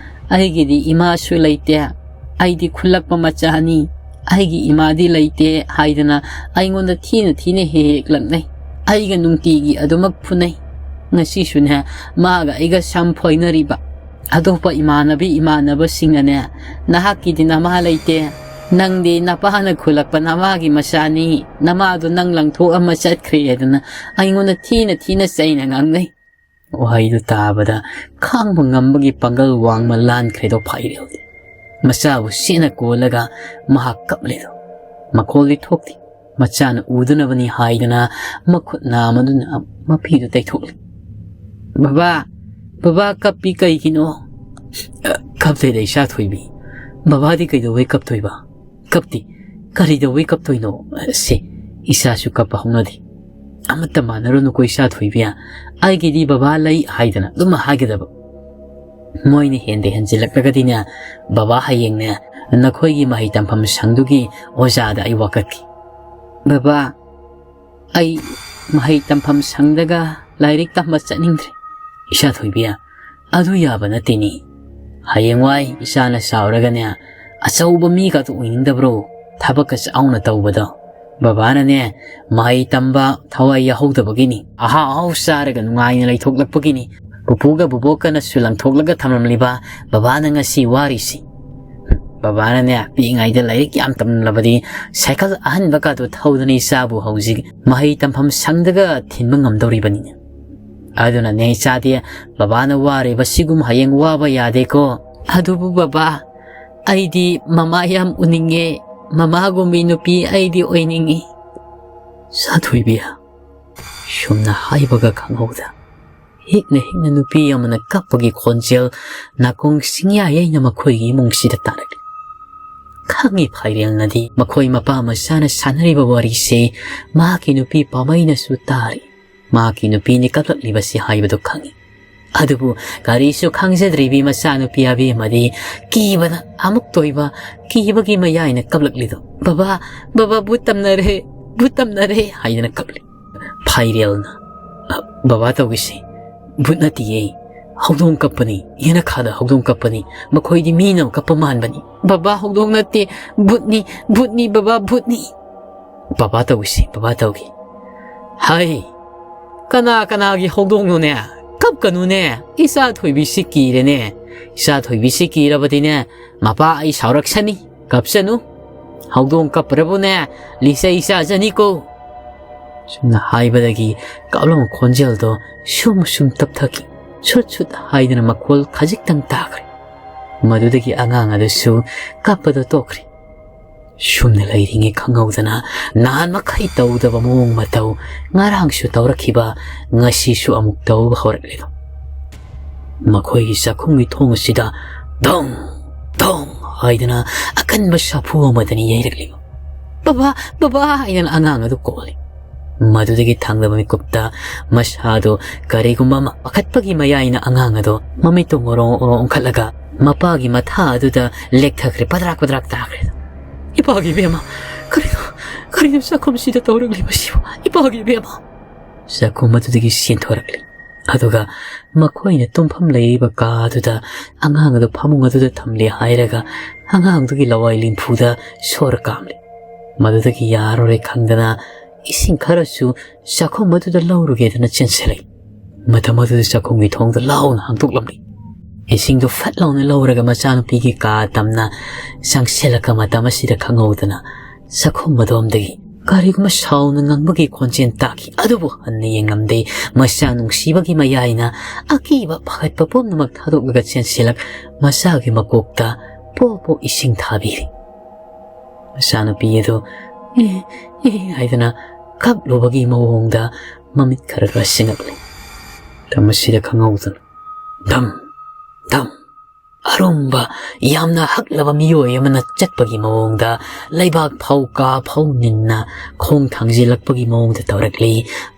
ꯑꯩꯒꯤꯗꯤ ꯏꯃꯥꯁꯨ ꯂꯩꯇꯦ, ꯑꯩꯗꯤ ꯈꯨꯜꯂꯛꯄ ꯃꯆꯥꯅꯤ, ꯑꯩꯒꯤ ꯏꯃꯥꯗꯤ ꯂꯩꯇꯦ" ꯍꯥꯏꯗꯅ ꯑꯩꯉꯣꯟꯗ ꯊꯤꯅ ꯊꯤꯅ ꯍꯦꯛ ꯍꯦꯛ ꯂꯛꯅꯩ꯫ ꯑꯩꯒ ꯅꯨꯡꯇꯤꯒꯤ ꯑꯗꯨꯃꯛ ꯐꯨꯅꯩ꯫ ꯉꯁꯤꯁꯨꯅꯦ, ꯃꯥꯒ ꯑꯩꯒ ꯁꯝ ꯐꯣꯏꯅꯔꯤꯕ꯫ ꯑꯇꯣꯞꯄ ꯏꯃꯥꯟꯅꯕꯤ ꯏꯃꯥꯟꯅꯕꯁꯤꯡꯅꯅꯦ, "ꯅꯍꯥꯛꯀꯤꯗꯤ ꯅꯃꯥ ꯂꯩꯇꯦ, ꯅꯪꯗꯤ ꯅꯄꯥꯅ ꯈꯨꯜꯂꯛꯄ ꯅꯃꯥꯒꯤ ꯃꯆꯥꯅꯤ, ꯅꯃꯥꯗꯣ ꯅꯪ ꯂꯪꯊꯣꯛꯑꯝꯃ ꯆꯠꯈ꯭ꯔꯦ" ꯍꯥꯏꯗꯅ ꯑꯩꯉꯣꯟꯗ ꯊꯤꯅ ꯊꯤꯅ ꯆꯩꯅ ꯉꯥꯡꯅꯩ꯫ ꯋꯥꯍꯩꯗꯨ ꯇꯥꯕꯗ ꯈꯥꯡꯕ ꯉꯝꯕꯒꯤ ꯄꯥꯡꯒꯜ ꯋꯥꯡꯃ ꯂꯥꯟꯈ꯭ꯔꯦꯗꯣ ꯐꯥꯏꯔꯦꯜꯗꯤ꯫ ꯃꯆꯥꯕꯨ ꯁꯦꯠꯅ ꯀꯣꯜꯂꯒ ꯃꯍꯥꯛ ꯀꯞꯂꯦꯗꯣ꯫ ꯃꯈꯣꯜꯗꯤ ꯊꯣꯛꯇꯦ꯫ ꯃꯆꯥꯅ ꯎꯗꯅꯕꯅꯤ ꯍꯥꯏꯗꯨꯅ ꯃꯈꯨꯠ ꯅꯥꯝꯃꯗꯨꯅ ꯃꯄꯤꯗꯨ ꯇꯩꯊꯣꯛꯂꯤ꯫ "ꯕꯕꯥ, ꯕꯕꯥ ꯀꯞꯄꯤ ꯀꯩꯒꯤꯅꯣ?" "ꯑ, ꯀꯞꯇꯦꯗ ꯏꯆꯥ ꯊꯣꯏꯕꯤ꯫ ꯕꯕꯥꯗꯤ ꯀꯩꯗꯧꯕꯩ ꯀꯞꯇꯣꯏꯕ? ꯀꯞꯇꯦ꯫ ꯀꯔꯤꯗꯧꯕꯩ ꯀꯞꯇꯣꯏꯅꯣ? ꯁꯦ, ꯏꯆꯥꯁꯨ ꯀꯞꯄ ꯍꯧꯅꯗꯦ"꯫ ꯑꯃꯠꯇ ꯃꯥꯟꯅꯔꯨꯅꯨꯀꯣ ꯏꯆꯥ ꯊꯣꯏꯕꯤ, ꯑꯩꯒꯤꯗꯤ ꯕꯕꯥ ꯂꯩ ꯍꯥꯏꯗꯅ ꯑꯗꯨꯝ ꯍꯥꯏꯒꯗꯕ꯫ ꯃꯣꯏꯅ ꯍꯦꯟꯗ ꯍꯦꯟꯖꯤꯜꯂꯛꯂꯒꯗꯤꯅꯦ, ꯕꯕꯥ ꯍꯌꯦꯡꯅꯦ ꯅꯈꯣꯏꯒꯤ ꯃꯍꯩ ꯇꯝꯐꯝ ꯁꯪꯗꯨꯒꯤ ꯑꯣꯖꯥꯗ ꯑꯩ ꯋꯥꯀꯠꯈꯤ꯫ ꯕꯕꯥ, ꯑꯩ ꯃꯍꯩ ꯇꯝꯐꯝ ꯁꯪꯗꯒ ꯂꯥꯏꯔꯤꯛ ꯇꯝꯕ ꯆꯠꯅꯤꯡꯗ꯭ꯔꯦ꯫ ꯏꯆꯥ ꯊꯣꯏꯕꯤ, ꯑꯗꯨ ꯌꯥꯕ ꯅꯠꯇꯦꯅꯤ꯫ ꯍꯌꯦꯡꯋꯥꯏ ꯏꯆꯥꯅ ꯆꯥꯎꯔꯒꯅꯦ, ꯑꯆꯧꯕ ꯃꯤꯒꯗꯣ ꯑꯣꯏꯅꯤꯡꯗꯕ꯭ꯔꯣ? ꯊꯕꯛꯀ ꯆꯥꯎꯅ ꯇꯧꯕꯗꯣ꯫ ꯕꯕꯥꯅꯅꯦ, ꯃꯍꯩ ꯇꯝꯕ ꯊꯋꯥꯏ ꯌꯥꯎꯍꯧꯗꯕꯒꯤꯅꯤ꯫ ꯑꯍꯥꯎ ꯑꯍꯥꯎ ꯆꯥꯔꯒ ꯅꯨꯡꯉꯥꯏꯅ ꯂꯩꯊꯣꯛꯂꯛꯄꯒꯤꯅꯤ꯫ ꯄꯨꯄꯨꯒ ꯕꯨꯕꯣꯛꯀꯅꯁꯨ ꯂꯪꯊꯣꯛꯂꯒ ꯊꯝꯂꯝꯂꯤꯕ ꯕꯕꯥꯅ ꯉꯁꯤ ꯋꯥꯔꯤꯁꯤ꯫ ꯕꯕꯥꯅꯅꯦ, ꯄꯤꯛꯏꯉꯩꯗ ꯂꯥꯏꯔꯤꯛ ꯌꯥꯝ ꯇꯝꯂꯕꯗꯤ ꯁꯥꯏꯀꯜ ꯑꯍꯟꯕꯒꯗꯣ ꯊꯧꯗꯅ ꯏꯆꯥꯕꯨ ꯍꯧꯖꯤꯛ ꯃꯍꯩ ꯇꯝꯐꯝ ꯁꯪꯗꯒ ꯊꯤꯟꯕ ꯉꯝꯗꯧꯔꯤꯕꯅꯤꯅꯦ꯫ ꯑꯗꯨꯅꯅꯦ ꯏꯆꯥꯗꯤ ꯕꯕꯥꯅ ꯋꯥꯔꯤꯕ ꯁꯤꯒꯨꯝ ꯍꯌꯦꯡ ꯋꯥꯕ ꯌꯥꯗꯦꯀꯣ꯫ ꯑꯗꯨꯕꯨ ꯕꯕꯥ, ꯑꯩꯗꯤ ꯃꯃꯥ ꯌꯥꯝ ꯎꯅꯤꯡꯉꯦ꯫ ꯃꯃꯥꯒꯨꯝꯕꯤ ꯅꯨꯄꯤ ꯑꯩꯗꯤ ꯑꯣꯏꯅꯤꯡꯉꯤ꯫ ꯁꯥꯊꯣꯏꯕꯤ, ꯁꯨꯝꯅ ꯍꯥꯏꯕꯒ ꯈꯪꯍꯧꯗ ꯍꯤꯛꯅ ꯍꯤꯛꯅ ꯅꯨꯄꯤ ꯑꯃꯅ ꯀꯞꯄꯒꯤ ꯈꯣꯟꯖꯦꯜ ꯅꯥꯀꯣꯡ ꯁꯤꯡꯌꯥ ꯌꯩꯅ ꯃꯈꯣꯏꯒꯤ ꯏꯃꯨꯡꯁꯤꯗ ꯇꯥꯔꯛꯂꯤ꯫ ꯈꯪꯉꯤ ꯐꯥꯏꯔꯦꯜꯅꯗꯤ ꯃꯈꯣꯏ ꯃꯄꯥ ꯃꯆꯥꯅ ꯁꯥꯟꯅꯔꯤꯕ ꯋꯥꯔꯤꯁꯦ ꯃꯍꯥꯛꯀꯤ ꯅꯨꯄꯤ ꯄꯥꯃꯩꯅꯁꯨ ꯇꯥꯔꯤ꯫ ꯃꯍꯥꯛꯀꯤ ꯅꯨꯄꯤꯅꯤ ꯀꯞꯂꯛꯂꯤꯕꯁꯤ ꯍꯥꯏꯕꯗꯨ ꯈꯪꯉꯤ꯫ ꯑꯗꯨꯕꯨ ꯀꯔꯤꯁꯨ ꯈꯪꯖꯗ꯭ꯔꯤꯕꯤ ꯃꯆꯥꯅꯨꯄꯤ ꯑꯕꯦꯝꯃꯗꯤ ꯀꯤꯕꯅ ꯑꯃꯨꯛ ꯇꯣꯏꯕ, ꯀꯤꯕꯒꯤ ꯃꯌꯥꯏꯅ ꯀꯞꯂꯛꯂꯤꯗꯣ, "ꯕꯕꯥ, ꯕꯕꯥ, ꯚꯨꯠ ꯇꯝꯅꯔꯦ, ꯚꯨꯠ ꯇꯝꯅꯔꯦ" ꯍꯥꯏꯗꯅ ꯀꯞꯂꯤ꯫ ꯐꯥꯏꯔꯦꯜꯅ, "ꯑ, ꯕꯕꯥ ꯇꯧꯒꯤꯁꯤ, ꯚꯨꯠ ꯅꯠꯇꯤꯌꯦ, ꯍꯧꯗꯣꯡ ꯀꯞꯄꯅꯤ, ꯌꯦꯅꯈꯥꯗ ꯍꯧꯗꯣꯡ ꯀꯞꯄꯅꯤ, ꯃꯈꯣꯏꯗꯤ ꯃꯤꯅ ꯀꯞꯄ ꯃꯥꯟꯕꯅꯤ"꯫ "ꯕꯕꯥ, ꯍꯧꯗꯣꯡ ꯅꯠꯇꯦ, ꯚꯨꯠꯅꯤ, ꯚꯨꯠꯅꯤ ꯕꯕꯥ, ꯚꯨꯠꯅꯤ"꯫ "ꯕꯕꯥ ꯇꯧꯒꯤꯁꯤ, ꯕꯕꯥ ꯇꯧꯒꯤ"꯫ "ꯍꯥꯏ, ꯀꯅꯥ ꯀꯅꯥꯒꯤ ꯍꯧꯗꯣꯡꯅꯣꯅꯦ? ꯀꯞꯀꯅꯨꯅꯦ, ꯏꯆꯥ ꯊꯣꯏꯕꯤꯁꯤ ꯀꯤꯔꯦꯅꯦ꯫ ꯏꯆꯥ ꯊꯣꯏꯕꯤꯁꯤ ꯀꯤꯔꯕꯗꯤꯅꯦ, ꯃꯄꯥ ꯑꯩ ꯁꯥꯎꯔꯛꯁꯅꯤ꯫ ꯀꯞꯆꯅꯨ꯫ ꯍꯧꯗꯣꯡ ꯀꯞꯄ꯭ꯔꯕꯨꯅꯦ, ꯂꯤꯆꯩ ꯆꯥꯖꯅꯤꯀꯣ"꯫ ꯁꯨꯝꯅ ꯍꯥꯏꯕꯗꯒꯤ ꯀꯞꯂꯝꯕ ꯈꯣꯟꯖꯦꯜꯗꯣ ꯁꯨꯝ ꯁꯨꯝ ꯇꯞꯊꯈꯤ꯫ ꯁꯨꯠ ꯁꯨꯠ ꯍꯥꯏꯗꯅ ꯃꯈꯣꯜ ꯈꯖꯤꯛꯇꯪ ꯇꯥꯈ꯭ꯔꯦ꯫ ꯃꯗꯨꯗꯒꯤ ꯑꯉꯥꯡ ꯑꯗꯨꯁꯨ ꯀꯞꯄꯗꯣ ꯇꯣꯛꯈ꯭ꯔꯦ꯫ ꯁꯨꯝꯅ ꯂꯩꯔꯤꯉꯩ ꯈꯪꯍꯧꯗꯅ ꯅꯍꯥꯟ ꯃꯈꯩ ꯇꯧꯗꯕ ꯃꯑꯣꯡ ꯃꯇꯧ, ꯉꯔꯥꯡꯁꯨ ꯇꯧꯔꯛꯈꯤꯕ, ꯉꯁꯤꯁꯨ ꯑꯃꯨꯛ ꯇꯧꯕ ꯍꯧꯔꯛꯂꯤꯕ꯫ ꯃꯈꯣꯏꯒꯤ ꯆꯥꯛꯈꯨꯝꯒꯤ ꯊꯣꯡ ꯑꯁꯤꯗ ꯙꯣꯡ, ꯙꯣꯡ ꯍꯥꯏꯗꯅ ꯑꯀꯟꯕ ꯁꯥꯐꯨ ꯑꯃꯗꯅꯤ ꯌꯩꯔꯛꯂꯤꯕ꯫ "ꯕꯕꯥ, ꯕꯕꯥ" ꯍꯥꯏꯗꯅ ꯑꯉꯥꯡ ꯑꯗꯨ ꯀꯧꯍꯜꯂꯤ꯫ ꯃꯗꯨꯗꯒꯤ ꯊꯥꯡꯗꯕ ꯃꯤꯀꯨꯞꯇ ꯃꯁꯥꯗꯣ ꯀꯔꯤꯒꯨꯝꯕ ꯑꯃ ꯄꯥꯈꯠꯄꯒꯤ ꯃꯌꯥꯏꯅ ꯑꯉꯥꯡ ꯑꯗꯣ ꯃꯃꯤꯠꯇꯣ ꯉꯣꯔꯣꯡ ꯉꯣꯔꯣꯡ ꯑꯣꯟꯈꯠꯂꯒ ꯃꯄꯥꯒꯤ ꯃꯊꯥ ꯑꯗꯨꯗ ꯂꯦꯛꯊꯈ꯭ꯔꯦ꯫ ꯄꯗ꯭ꯔꯥꯛ ꯄꯗ꯭ꯔꯥꯛ ꯇꯥꯈ꯭ꯔꯦ꯫ "ꯏꯄꯥꯒꯤ ꯏꯕꯦꯝꯃ, ꯀꯔꯤꯅꯣ, ꯀꯔꯤꯅꯣ ꯆꯥꯛꯈꯨꯝꯁꯤꯗ ꯇꯧꯔꯛꯂꯤꯕꯁꯤꯕꯨ? ꯏꯄꯥꯒꯤ ꯏꯕꯦꯝꯃ!" ꯆꯥꯛꯈꯨꯝ ꯑꯗꯨꯗꯒꯤ ꯆꯦꯟꯊꯣꯔꯛꯂꯤ꯫ ꯑꯗꯨꯒ ꯃꯈꯣꯏꯅ ꯇꯨꯝꯐꯝ ꯂꯩꯔꯤꯕ ꯀꯥ ꯑꯗꯨꯗ ꯑꯉꯥꯡ ꯑꯗꯨ ꯐꯃꯨꯡ ꯑꯗꯨꯗ ꯊꯝꯂꯦ ꯍꯥꯏꯔꯒ ꯑꯉꯥꯡꯗꯨꯒꯤ ꯂꯋꯥꯏ ꯂꯤꯝꯐꯨꯗ ꯁꯣꯔ ꯀꯥꯝꯂꯦ꯫ ꯃꯗꯨꯗꯒꯤ ꯌꯥꯔꯔꯣꯏ ꯈꯪꯗꯅ ꯏꯁꯤꯡ ꯈꯔꯁꯨ ꯆꯥꯛꯈꯨꯝ ꯑꯗꯨꯗ ꯂꯧꯔꯨꯒꯦꯗꯅ ꯆꯦꯟꯁꯤꯜꯂꯛꯏ꯫ ꯃꯇꯝ ꯑꯗꯨꯗ ꯆꯥꯛꯈꯨꯝꯒꯤ ꯊꯣꯡꯗꯨ ꯂꯥꯎꯅ ꯍꯥꯡꯗꯣꯛꯂꯝꯂꯤ꯫ ꯏꯁꯤꯡꯗꯨ ꯐꯠ ꯂꯥꯎꯅ ꯂꯧꯔꯒ ꯃꯆꯥꯅꯨꯄꯤꯒꯤ ꯀꯥ ꯇꯝꯅ ꯆꯪꯁꯤꯜꯂꯛꯄ ꯃꯇꯝ ꯑꯁꯤꯗ ꯈꯪꯍꯧꯗꯅ ꯆꯥꯛꯈꯨꯝ ꯑꯗꯣꯝꯗꯒꯤ ꯀꯔꯤꯒꯨꯝꯕ ꯁꯥꯎꯅ ꯉꯪꯕꯒꯤ ꯈꯣꯟꯖꯦꯜ ꯇꯥꯈꯤ꯫ ꯑꯗꯨꯕꯨ ꯍꯟꯅ ꯌꯦꯡꯂꯝꯗꯦ꯫ ꯃꯆꯥ ꯅꯨꯡꯁꯤꯕꯒꯤ ꯃꯌꯥꯏꯅ ꯑꯀꯤꯕ ꯄꯥꯈꯠꯄ ꯄꯨꯝꯅꯃꯛ ꯊꯥꯗꯣꯛꯂꯒ ꯆꯦꯟꯁꯤꯜꯂꯛ ꯃꯆꯥꯒꯤ ꯃꯀꯣꯛꯇ ꯄꯣ ꯄꯣ ꯏꯁꯤꯡ ꯊꯥꯕꯤꯔꯤ꯫ ꯃꯆꯥꯅꯨꯄꯤ ꯑꯗꯨ "ꯑꯦ, ꯑꯦ" ꯍꯥꯏꯗꯨꯅ ꯀꯞꯂꯨꯕꯒꯤ ꯃꯑꯣꯡꯗ ꯃꯃꯤꯠ ꯈꯔ ꯈꯔ ꯁꯤꯡꯉꯛꯂꯤ꯫ ꯃꯇꯝ ꯑꯁꯤꯗ ꯈꯪꯍꯧꯗꯅ ꯙꯝ ꯙꯝ ꯑꯔꯨꯝꯕ, ꯌꯥꯝꯅ ꯍꯛꯂꯕ ꯃꯤꯑꯣꯏ ꯑꯃꯅ ꯆꯠꯄꯒꯤ ꯃꯑꯣꯡꯗ ꯂꯩꯕꯥꯛ ꯐꯧ ꯀꯥ ꯐꯧ ꯅꯤꯟꯅ ꯈꯣꯡ ꯊꯥꯡꯖꯤꯜꯂꯛꯄꯒꯤ ꯃꯑꯣꯡꯗ ꯇꯧꯔꯛꯂꯤ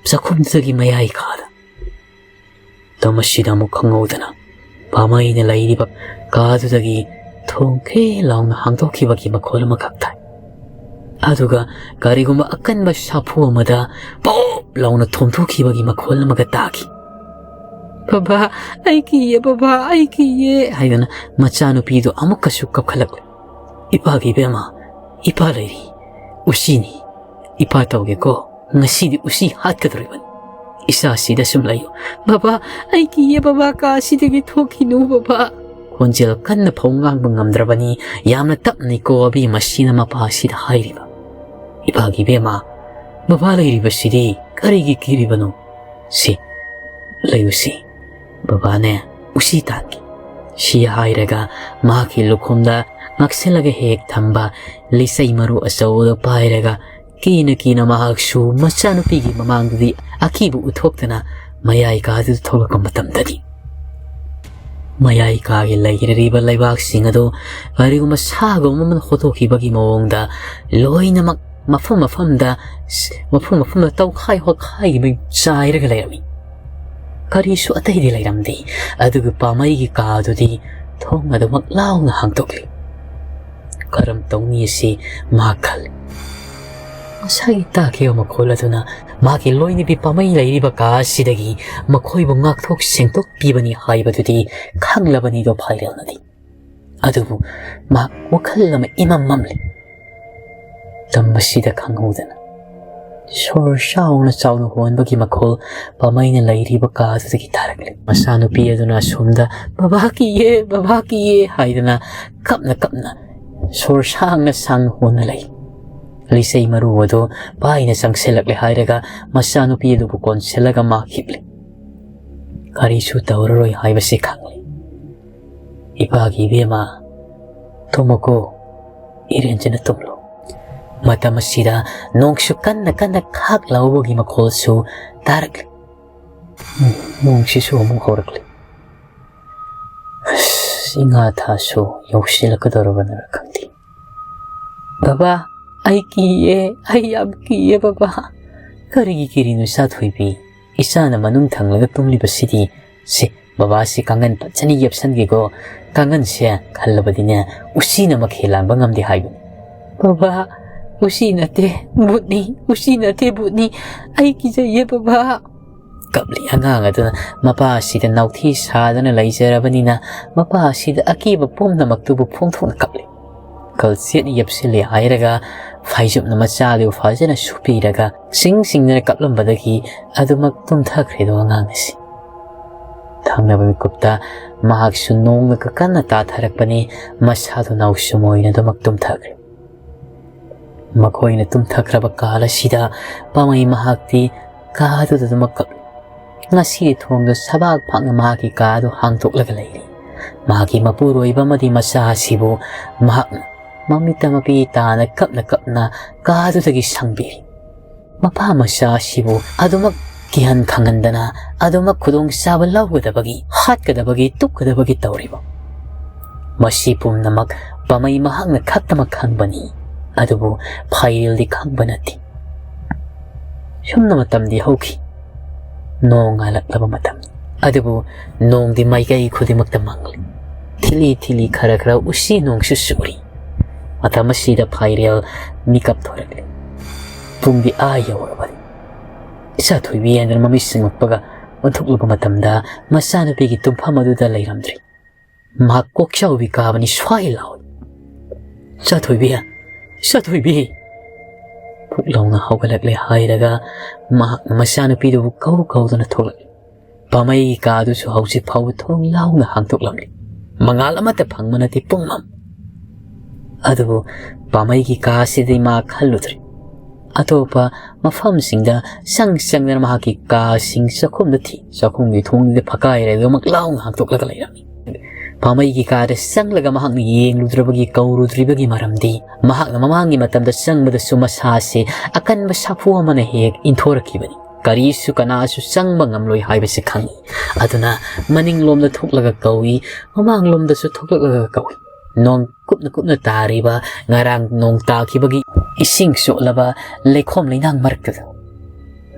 ꯆꯥꯛꯈꯨꯝꯗꯨꯒꯤ ꯃꯌꯥꯏ ꯀꯥꯗ꯫ ꯃꯇꯝ ꯑꯁꯤꯗ ꯑꯃꯨꯛ ꯈꯪꯍꯧꯗꯅ ꯄꯥꯃꯩꯅ ꯂꯩꯔꯤꯕ ꯀꯥꯗꯨꯗꯒꯤ ꯊꯣꯡ ꯈꯦ ꯂꯥꯎꯅ ꯍꯥꯡꯗꯣꯛꯈꯤꯕꯒꯤ ꯃꯈꯣꯜ ꯑꯃꯈꯛ ꯇꯥꯏ꯫ ꯑꯗꯨꯒ ꯀꯔꯤꯒꯨꯝꯕ ꯑꯀꯟꯕ ꯁꯥꯐꯨ ꯑꯃꯗ ꯄꯣꯞ ꯂꯥꯎꯅ ꯊꯣꯝꯊꯣꯛꯈꯤꯕꯒꯤ ꯃꯈꯣꯜ ꯑꯃꯒ ꯇꯥꯈꯤ꯫ "ꯕꯕꯥ, ꯑꯩ ꯀꯤꯌꯦ, ꯕꯕꯥ, ꯑꯩ ꯀꯤꯌꯦ" ꯍꯥꯏꯗꯨꯅ ꯃꯆꯥꯅꯨꯄꯤꯗꯨ ꯑꯃꯨꯛꯀꯁꯨ ꯀꯞꯈꯠꯂꯛꯂꯦ꯫ "ꯏꯄꯥꯒꯤ ꯏꯕꯦꯝꯃ, ꯏꯄꯥ ꯂꯩꯔꯤ, ꯎꯁꯤꯅꯤ, ꯏꯄꯥ ꯇꯧꯒꯦꯀꯣ, ꯉꯁꯤꯗꯤ ꯎꯁꯤ ꯍꯥꯠꯀꯗꯧꯔꯤꯕꯅꯤ꯫ ꯏꯆꯥꯁꯤꯗ ꯁꯨꯝ ꯂꯩꯌꯨ"꯫ "ꯕꯕꯥ, ꯑꯩ ꯀꯤꯌꯦ ꯕꯕꯥ, ꯀꯥ ꯑꯁꯤꯗꯒꯤ ꯊꯣꯛꯈꯤꯅꯨ ꯕꯕꯥ"꯫ ꯈꯣꯟꯖꯦꯜ ꯀꯟꯅ ꯐꯥꯎ ꯉꯥꯡꯕ ꯉꯝꯗ꯭ꯔꯕꯅꯤ꯫ ꯌꯥꯝꯅ ꯇꯞꯅꯅꯤꯀꯣ ꯑꯕꯦꯝꯃꯁꯤꯅ ꯃꯄꯥꯁꯤꯗ ꯍꯥꯏꯔꯤꯕ꯫ "ꯏꯄꯥꯒꯤ ꯏꯕꯦꯝꯃ, ꯕꯕꯥ ꯂꯩꯔꯤꯕꯁꯤꯗꯤ ꯀꯔꯤꯒꯤ ꯀꯤꯔꯤꯕꯅꯣ? ꯁꯤ, ꯂꯩꯌꯨꯁꯤ, ꯕꯕꯥꯅꯦ ꯎꯁꯤ ꯇꯥꯟꯒꯦ"꯫ ꯁꯤ ꯍꯥꯏꯔꯒ ꯃꯍꯥꯛꯀꯤ ꯂꯨꯈꯣꯝꯗ ꯉꯥꯛꯁꯤꯜꯂꯒ ꯍꯦꯛ ꯊꯝꯕ ꯂꯤꯆꯩ ꯃꯔꯨ ꯑꯆꯧꯕꯗꯨ ꯄꯥꯏꯔꯒ ꯀꯤꯅ ꯀꯤꯅ ꯃꯍꯥꯛꯁꯨ ꯃꯆꯥꯅꯨꯄꯤꯒꯤ ꯃꯃꯥꯡꯗꯗꯤ ꯑꯀꯤꯕ ꯎꯠꯊꯣꯛꯇꯅ ꯃꯌꯥꯏ ꯀꯥꯗꯨꯗ ꯊꯣꯛꯂꯛꯄ ꯃꯇꯝꯗꯗꯤ ꯃꯌꯥꯏ ꯀꯥꯒꯤ ꯂꯩꯔꯤꯕ ꯂꯩꯕꯥꯛꯁꯤꯡ ꯑꯗꯨ ꯀꯔꯤꯒꯨꯝꯕ ꯁꯥꯒꯨꯝꯕ ꯑꯃꯅ ꯍꯣꯠꯇꯣꯛꯈꯤꯕꯒꯤ ꯃꯑꯣꯡꯗ ꯂꯣꯏꯅꯃꯛ ꯃꯐꯝ ꯃꯐꯝꯗ, ꯃꯐꯝ ꯃꯐꯝꯗ ꯇꯧꯈꯥꯏ ꯋꯥꯈꯥꯏꯒꯤ ꯃꯩ ꯆꯥꯏꯔꯒ ꯂꯩꯔꯝꯃꯤ꯫ ꯀꯔꯤꯁꯨ ꯑꯇꯩꯗꯤ ꯂꯩꯔꯝꯗꯦ, ꯑꯗꯨꯕꯨ ꯄꯥꯃꯩꯒꯤ ꯀꯥꯗꯨꯗꯤ ꯊꯣꯡ ꯑꯗꯨꯃꯛ ꯂꯥꯎꯅ ꯍꯥꯡꯗꯣꯛꯂꯤ꯫ "ꯀꯔꯝ ꯇꯧꯅꯤ?" ꯑꯁꯤ ꯃꯍꯥꯛ ꯈꯜꯂꯤ꯫ ꯉꯁꯥꯏꯒꯤ ꯇꯥꯈꯤꯕ ꯃꯈꯣꯜ ꯑꯗꯨꯅ ꯃꯍꯥꯛꯀꯤ ꯂꯣꯏꯅꯕꯤ ꯄꯥꯃꯩ ꯂꯩꯔꯤꯕ ꯀꯥ ꯑꯁꯤꯗꯒꯤ ꯃꯈꯣꯏꯕꯨ ꯉꯥꯛꯊꯣꯛ ꯁꯦꯡꯗꯣꯛꯄꯤꯕꯅꯤ ꯍꯥꯏꯕꯗꯨꯗꯤ ꯈꯪꯂꯕꯅꯤꯗꯣ ꯐꯥꯏꯔꯦꯜꯅꯗꯤ꯫ ꯑꯗꯨꯕꯨ ꯃꯍꯥꯛ ꯋꯥꯈꯜ ꯑꯃ ꯏꯃꯝ ꯃꯝꯂꯤ꯫ ꯇꯝꯕꯁꯤꯗ ꯈꯪꯍꯧꯗꯅ ꯁꯣꯔ ꯆꯥꯎꯅ ꯆꯥꯎꯅ ꯍꯣꯟꯕꯒꯤ ꯃꯈꯣꯜ ꯄꯥꯃꯩꯅ ꯂꯩꯔꯤꯕ ꯀꯥꯗꯨꯗꯒꯤ ꯇꯥꯔꯛꯂꯤ꯫ ꯃꯆꯥꯅꯨꯄꯤ ꯑꯗꯨꯅ ꯑꯁꯣꯝꯗ, "ꯕꯕꯥ ꯀꯤꯌꯦ, ꯕꯕꯥ ꯀꯤꯌꯦ" ꯍꯥꯏꯗꯅ ꯀꯞꯅ ꯀꯞꯅ ꯁꯣꯔ ꯁꯥꯡꯅ ꯁꯥꯡꯅ ꯍꯣꯟꯅ ꯂꯩ꯫ ꯂꯤꯆꯩ ꯃꯔꯨ ꯑꯗꯨ ꯄꯥꯏꯅ ꯆꯪꯁꯤꯜꯂꯛꯂꯦ ꯍꯥꯏꯔꯒ ꯃꯆꯥꯅꯨꯄꯤ ꯑꯗꯨꯕꯨ ꯀꯣꯟꯁꯤꯜꯂꯒ ꯃꯥ ꯍꯤꯞꯂꯤ꯫ ꯀꯔꯤꯁꯨ ꯇꯧꯔꯔꯣꯏ ꯍꯥꯏꯕꯁꯤ ꯈꯪꯂꯤ꯫ "ꯏꯄꯥꯒꯤ ꯏꯕꯦꯝꯃ, ꯇꯨꯝꯃꯨꯀꯣ, ꯏꯔꯦꯟꯖꯅ ꯇꯨꯝꯂꯣ"꯫ ꯃꯇꯝ ꯑꯁꯤꯗ ꯅꯣꯡꯁꯨ ꯀꯟꯅ ꯀꯟꯅ ꯈꯥꯛ ꯂꯥꯎꯕꯒꯤ ꯃꯈꯣꯜꯁꯨ ꯇꯥꯔꯛꯂꯤ꯫ ꯎꯝ, ꯅꯣꯡꯁꯤꯁꯨ ꯑꯃꯨꯛ ꯍꯧꯔꯛꯂꯤ꯫ ꯑꯁ, ꯏꯉꯥ ꯊꯥꯁꯨ ꯌꯧꯁꯤꯜꯂꯛꯀꯗꯧꯔꯕꯅꯔ ꯈꯪꯗꯦ꯫ "ꯕꯕꯥ, ꯑꯩ ꯀꯤꯌꯦ, ꯑꯩ ꯌꯥꯝ ꯀꯤꯌꯦ ꯕꯕꯥ"꯫ "ꯀꯔꯤꯒꯤ ꯀꯤꯔꯤꯅꯣ ꯏꯆꯥ ꯊꯣꯏꯕꯤ? ꯏꯆꯥꯅ ꯃꯅꯨꯡ ꯊꯪꯂꯒ ꯇꯨꯝꯂꯤꯕꯁꯤꯗꯤ꯫ ꯁꯦ, ꯕꯕꯥꯁꯤ ꯀꯥꯡꯒꯟ ꯐꯖꯅ ꯌꯦꯞꯁꯟꯒꯦꯀꯣ꯫ ꯀꯥꯡꯒꯟꯁꯦ ꯈꯜꯂꯕꯗꯤꯅꯦ, ꯎꯆꯤꯅ ꯃꯈꯦꯜ ꯂꯥꯟꯕ ꯉꯝꯗꯦ ꯍꯥꯏꯕꯅꯤ"꯫ "ꯕꯕꯥ, ꯎꯆꯤ ꯅꯠꯇꯦ, ꯚꯨꯠꯅꯤ, ꯎꯆꯤ ꯅꯠꯇꯦ, ꯚꯨꯠꯅꯤ꯫ ꯑꯩ ꯀꯤꯖꯩꯌꯦ ꯕꯕꯥ"꯫ ꯀꯞꯂꯤ ꯑꯉꯥꯡ ꯑꯗꯨꯅ ꯃꯄꯥ ꯑꯁꯤꯗ ꯅꯥꯎꯊꯤ ꯁꯥꯗꯨꯅ ꯂꯩꯖꯔꯕꯅꯤꯅ, ꯃꯄꯥ ꯑꯁꯤꯗ ꯑꯀꯤꯕ ꯄꯨꯝꯅꯃꯛꯇꯨꯕꯨ ꯐꯣꯡꯗꯣꯛꯅ ꯀꯞꯂꯤ꯫ ꯀꯜꯆꯦꯠ ꯌꯦꯞꯁꯤꯜꯂꯦ ꯍꯥꯏꯔꯒ ꯐꯥꯏꯖꯨꯞꯅ ꯃꯆꯥꯗꯨ ꯐꯖꯅ ꯁꯨꯞꯄꯤꯔꯒ ꯁꯤꯡ ꯁꯤꯡꯗꯅ ꯀꯞꯂꯝꯕꯗꯒꯤ ꯑꯗꯨꯃꯛ ꯇꯨꯝꯊꯈ꯭ꯔꯦꯗꯣ ꯑꯉꯥꯡ ꯑꯁꯤ꯫ ꯊꯪꯅꯕ ꯃꯤꯀꯨꯞꯇ ꯃꯍꯥꯛꯁꯨ ꯅꯣꯡꯅꯒ ꯀꯟꯅ ꯇꯥꯊꯔꯛꯄꯅꯤ, ꯃꯁꯥꯗꯨ ꯅꯥꯎꯁꯨꯝ ꯑꯣꯏꯅ ꯑꯗꯨꯃꯛ ꯇꯨꯝꯊꯈ꯭ꯔꯦ꯫ ꯃꯈꯣꯏꯅ ꯇꯨꯝꯊꯈ꯭ꯔꯕ ꯀꯥꯜ ꯑꯁꯤꯗ ꯄꯥꯃꯩ ꯃꯍꯥꯛꯇꯤ ꯀꯥꯗꯨꯗ ꯑꯗꯨꯃꯛ ꯀꯞꯂꯤ꯫ ꯉꯁꯤꯗꯤ ꯊꯣꯡꯗꯨ ꯁꯕꯥꯛ ꯐꯥꯛꯅ ꯃꯍꯥꯛꯀꯤ ꯀꯥꯗꯨ ꯍꯥꯡꯗꯣꯛꯂꯒ ꯂꯩꯔꯤ꯫ ꯃꯍꯥꯛꯀꯤ ꯃꯄꯨꯔꯣꯏꯕ ꯑꯃꯗꯤ ꯃꯆꯥ ꯑꯁꯤꯕꯨ ꯃꯍꯥꯛꯅ ꯃꯃꯤꯠꯇ ꯃꯄꯤ ꯇꯥꯅ ꯀꯞꯅ ꯀꯞꯅ ꯀꯥꯗꯨꯗꯒꯤ ꯁꯪꯕꯤꯔꯤ꯫ ꯃꯄꯥ ꯃꯆꯥ ꯑꯁꯤꯕꯨ ꯑꯗꯨꯃꯛ ꯀꯤꯍꯟ ꯈꯪꯍꯟꯗꯅ, ꯑꯗꯨꯃꯛ ꯈꯨꯗꯣꯡꯆꯥꯕ ꯂꯧꯒꯗꯕꯒꯤ, ꯍꯥꯠꯀꯗꯕꯒꯤ, ꯇꯨꯞꯀꯗꯕꯒꯤ ꯇꯧꯔꯤꯕ, ꯃꯁꯤ ꯄꯨꯝꯅꯃꯛ ꯄꯥꯃꯩ ꯃꯍꯥꯛꯅ ꯈꯛꯇꯃꯛ ꯈꯪꯕꯅꯤ꯫ ꯑꯗꯨꯕꯨ ꯐꯥꯏꯔꯦꯜꯗꯤ ꯈꯪꯕ ꯅꯠꯇꯦ꯫ ꯁꯨꯝꯅ ꯃꯇꯝꯗꯤ ꯍꯧꯈꯤ꯫ ꯅꯣꯡ ꯉꯥꯜꯂꯛꯂꯕ ꯃꯇꯝ꯫ ꯑꯗꯨꯕꯨ ꯅꯣꯡꯗꯤ ꯃꯥꯏꯀꯩ ꯈꯨꯗꯤꯡꯃꯛꯇ ꯃꯪꯂꯤ꯫ ꯊꯤꯂꯤ ꯊꯤꯂꯤ ꯈꯔ ꯈꯔ ꯎꯆꯤ ꯅꯣꯡꯁꯨ ꯆꯨꯔꯤ꯫ ꯃꯇꯝ ꯑꯁꯤꯗ ꯐꯥꯏꯔꯦꯜ ꯃꯤꯀꯞ ꯊꯣꯔꯛꯂꯤ꯫ ꯄꯨꯡꯗꯤ ꯑꯥ ꯌꯧꯔꯕꯅꯤ꯫ ꯏꯆꯥ ꯊꯣꯏꯕꯤ ꯍꯥꯏꯗꯨꯅ ꯃꯃꯤꯠ ꯁꯤꯡꯂꯛꯄꯒ ꯑꯣꯟꯊꯣꯛꯂꯨꯕ ꯃꯇꯝꯗ ꯃꯆꯥꯅꯨꯄꯤꯒꯤ ꯇꯨꯝꯐꯝ ꯑꯗꯨꯗ ꯂꯩꯔꯝꯗ꯭ꯔꯤ꯫ ꯃꯍꯥꯛ ꯀꯣꯛꯆꯥꯎꯕꯤ ꯀꯥꯕꯅꯤ ꯁ꯭ꯋꯥꯏ ꯂꯥꯎꯏ꯫ "ꯏꯆꯥ ꯊꯣꯏꯕꯤ! ꯏꯆꯥ ꯊꯣꯏꯕꯤ!" ꯐꯨꯛ ꯂꯥꯎꯅ ꯍꯧꯒꯠꯂꯛꯂꯦ ꯍꯥꯏꯔꯒ ꯃꯍꯥꯛꯅ ꯃꯆꯥꯅꯨꯄꯤꯗꯨꯕꯨ ꯀꯧ ꯀꯧꯗꯨꯅ ꯊꯣꯛꯂꯛꯂꯤ꯫ ꯄꯥꯃꯩꯒꯤ ꯀꯥꯗꯨꯁꯨ ꯍꯧꯖꯤꯛ ꯐꯥꯎꯕ ꯊꯣꯡ ꯂꯥꯎꯅ ꯍꯥꯡꯗꯣꯛꯂꯝꯂꯤ꯫ ꯃꯉꯥꯜ ꯑꯃꯠꯇ ꯐꯪꯕ ꯅꯠꯇꯦ, ꯄꯨꯡꯃꯝ꯫ ꯑꯗꯨꯕꯨ ꯄꯥꯃꯩꯒꯤ ꯀꯥ ꯑꯁꯤꯗꯤ ꯃꯥ ꯈꯜꯂꯨꯗ꯭ꯔꯦ꯫ ꯑꯇꯣꯞꯄ ꯃꯐꯝꯁꯤꯡꯗ ꯆꯪ ꯆꯪꯗꯅ ꯃꯍꯥꯛꯀꯤ ꯀꯥꯁꯤꯡ ꯆꯥꯛꯈꯨꯝꯗ ꯊꯤ꯫ ꯆꯥꯛꯈꯨꯝꯒꯤ ꯊꯣꯡꯗꯨꯗꯤ ꯐꯛꯀꯥꯏꯔꯗꯨꯃꯛ ꯂꯥꯎꯅ ꯍꯥꯡꯗꯣꯛꯂꯒ ꯂꯩꯔꯝꯃꯤ꯫ ꯄꯥꯃꯩꯒꯤ ꯀꯥꯗ ꯆꯪꯂꯒ ꯃꯍꯥꯛꯅ ꯌꯦꯡꯂꯨꯗ꯭ꯔꯕꯒꯤ, ꯀꯧꯔꯨꯗ꯭ꯔꯤꯕꯒꯤ ꯃꯔꯝꯗꯤ ꯃꯍꯥꯛꯅ ꯃꯃꯥꯡꯒꯤ ꯃꯇꯝꯗ ꯆꯪꯕꯗꯁꯨ ꯃꯁꯥꯁꯦ ꯑꯀꯟꯕ ꯁꯥꯐꯨ ꯑꯃꯅ ꯍꯦꯛ ꯏꯟꯊꯣꯔꯛꯈꯤꯕꯅꯤ꯫ ꯀꯔꯤꯁꯨ ꯀꯅꯥꯁꯨ ꯆꯪꯕ ꯉꯝꯂꯣꯏ ꯍꯥꯏꯕꯁꯤ ꯈꯪꯏ꯫ ꯑꯗꯨꯅ ꯃꯅꯤꯡꯂꯣꯝꯗ ꯊꯣꯛꯂꯒ ꯀꯧꯏ, ꯃꯃꯥꯡꯂꯣꯝꯗꯁꯨ ꯊꯣꯛꯂꯛꯂꯒ ꯀꯧꯏ꯫ ꯅꯣꯡ ꯀꯨꯞꯅ ꯀꯨꯞꯅ ꯇꯥꯔꯤꯕ, ꯉꯔꯥꯡ ꯅꯣꯡ ꯇꯥꯈꯤꯕꯒꯤ ꯏꯁꯤꯡ ꯆꯣꯠꯂꯕ ꯂꯩꯈꯣꯝ ꯂꯩꯅꯥꯡ ꯃꯔꯛꯇꯨꯗ꯫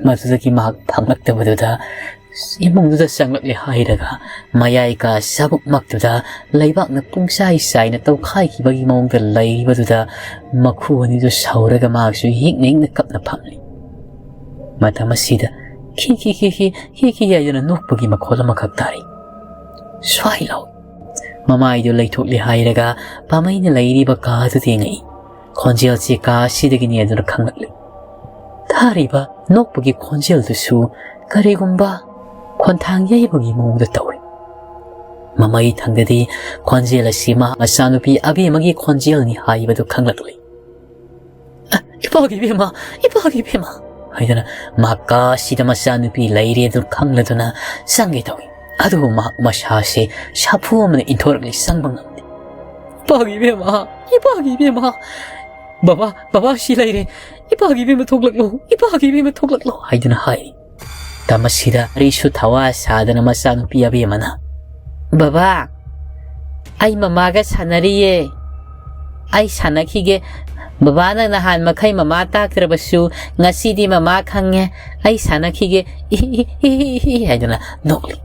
ꯃꯗꯨꯗꯒꯤ ꯃꯍꯥꯛ ꯐꯪꯂꯛꯇꯕꯗꯨꯗ ꯏꯃꯨꯡꯗꯨꯗ ꯆꯪꯂꯛꯂꯦ ꯍꯥꯏꯔꯒ ꯃꯌꯥꯏ ꯀꯥ ꯆꯥꯕꯨꯛꯃꯛꯇꯨꯗ ꯂꯩꯕꯥꯛꯅ ꯄꯨꯡꯆꯥꯏ ꯆꯥꯏꯅ ꯇꯧꯈꯥꯏꯈꯤꯕꯒꯤ ꯃꯑꯣꯡꯗ ꯂꯩꯔꯤꯕꯗꯨꯗ ꯃꯈꯨ ꯑꯅꯤꯗꯨ ꯁꯧꯔꯒ ꯃꯍꯥꯛꯁꯨ ꯍꯤꯛꯅ ꯍꯤꯛꯅ ꯀꯞꯅ ꯐꯝꯂꯤ꯫ ꯃꯇꯝ ꯑꯁꯤꯗ ꯈꯤ ꯈꯤ ꯈꯤ ꯈꯤ ꯈꯤ ꯈꯤ ꯍꯥꯏꯗꯨꯅ ꯅꯣꯛꯄꯒꯤ ꯃꯈꯣꯜ ꯑꯃꯈꯛ ꯇꯥꯔꯤ꯫ ꯁ꯭ꯋꯥꯏ ꯂꯥꯎꯏ꯫ ꯃꯃꯥꯏꯗꯨ ꯂꯩꯊꯣꯛꯂꯦ ꯍꯥꯏꯔꯒ ꯄꯥꯃꯩꯅ ꯂꯩꯔꯤꯕ ꯀꯥꯗꯨꯗ ꯌꯦꯡꯉꯛꯏ꯫ ꯈꯣꯟꯖꯦꯜꯁꯤ ꯀꯥ ꯑꯁꯤꯗꯒꯤꯅꯤ ꯑꯗꯨꯅ ꯈꯪꯂꯛꯂꯤ꯫ ꯇꯥꯔꯤꯕ ꯅꯣꯛꯄꯒꯤ ꯈꯣꯟꯖꯦꯜꯗꯨꯁꯨ ꯀꯔꯤꯒꯨꯝꯕ ꯈꯣꯟꯊꯥꯡ ꯌꯩꯕꯒꯤ ꯃꯑꯣꯡꯗ ꯇꯧꯏ꯫ ꯃꯃꯩ ꯊꯪꯗꯗꯤ ꯈꯣꯟꯖꯦꯜ ꯑꯁꯤ ꯃꯍꯥꯛ ꯃꯆꯥꯅꯨꯄꯤ ꯑꯕꯦꯝꯃꯒꯤ ꯈꯣꯟꯖꯦꯜꯅꯤ ꯍꯥꯏꯕꯗꯨ ꯈꯪꯂꯛꯂꯤ꯫ "ꯑ, ꯏꯄꯥꯒꯤ ꯏꯕꯦꯝꯃ, ꯏꯄꯥꯒꯤ ꯏꯕꯦꯝꯃ!" ꯍꯥꯏꯗꯨꯅ ꯃꯍꯥꯛ ꯀꯥ ꯑꯁꯤꯗ ꯃꯆꯥꯅꯨꯄꯤ ꯂꯩꯔꯦ ꯑꯗꯨ ꯈꯪꯂꯗꯨꯅ ꯆꯪꯒꯦ ꯇꯧꯏ꯫ ꯑꯗꯨꯕꯨ ꯃꯍꯥꯛ ꯃꯁꯥꯁꯦ ꯁꯥꯐꯨ ꯑꯃꯅ ꯏꯟꯊꯣꯔꯛꯂꯤ, ꯆꯪꯕ ꯉꯝꯗꯦ꯫ "ꯏꯄꯥꯒꯤ ꯏꯕꯦꯝꯃ, ꯏꯄꯥꯒꯤ ꯏꯕꯦꯝꯃ! ꯕꯕꯥ, ꯕꯕꯥ ꯁꯤ ꯂꯩꯔꯦ! ꯏꯄꯥꯒꯤ ꯏꯕꯦꯝꯃ ꯊꯣꯛꯂꯛꯂꯣ, ꯏꯄꯥꯒꯤ ꯏꯕꯦꯝꯃ ꯊꯣꯛꯂꯛꯂꯣ!" ꯍꯥꯏꯗꯨꯅ ꯍꯥꯏꯔꯤ꯫ ꯃꯇꯝ ꯑꯁꯤꯗ ꯀꯔꯤꯁꯨ ꯊꯋꯥ ꯁꯥꯗꯅ ꯃꯆꯥꯅꯨꯄꯤ ꯑꯕꯦꯝꯃꯅ, "ꯕꯕꯥ, ꯑꯩ ꯃꯃꯥꯒ ꯁꯥꯟꯅꯔꯤꯌꯦ꯫ ꯑꯩ ꯁꯥꯟꯅꯈꯤꯒꯦ꯫ "ꯕꯕꯥꯅ ꯅꯍꯥꯟ ꯃꯈꯩ ꯃꯃꯥ ꯇꯥꯛꯇ꯭ꯔꯕꯁꯨ ꯉꯁꯤꯗꯤ ꯃꯃꯥ ꯈꯪꯉꯦ꯫ ꯑꯩ ꯁꯥꯟꯅꯈꯤꯒꯦ꯫ E, E, E, E, E" ꯍꯥꯏꯗꯨꯅ ꯅꯣꯛꯂꯤ꯫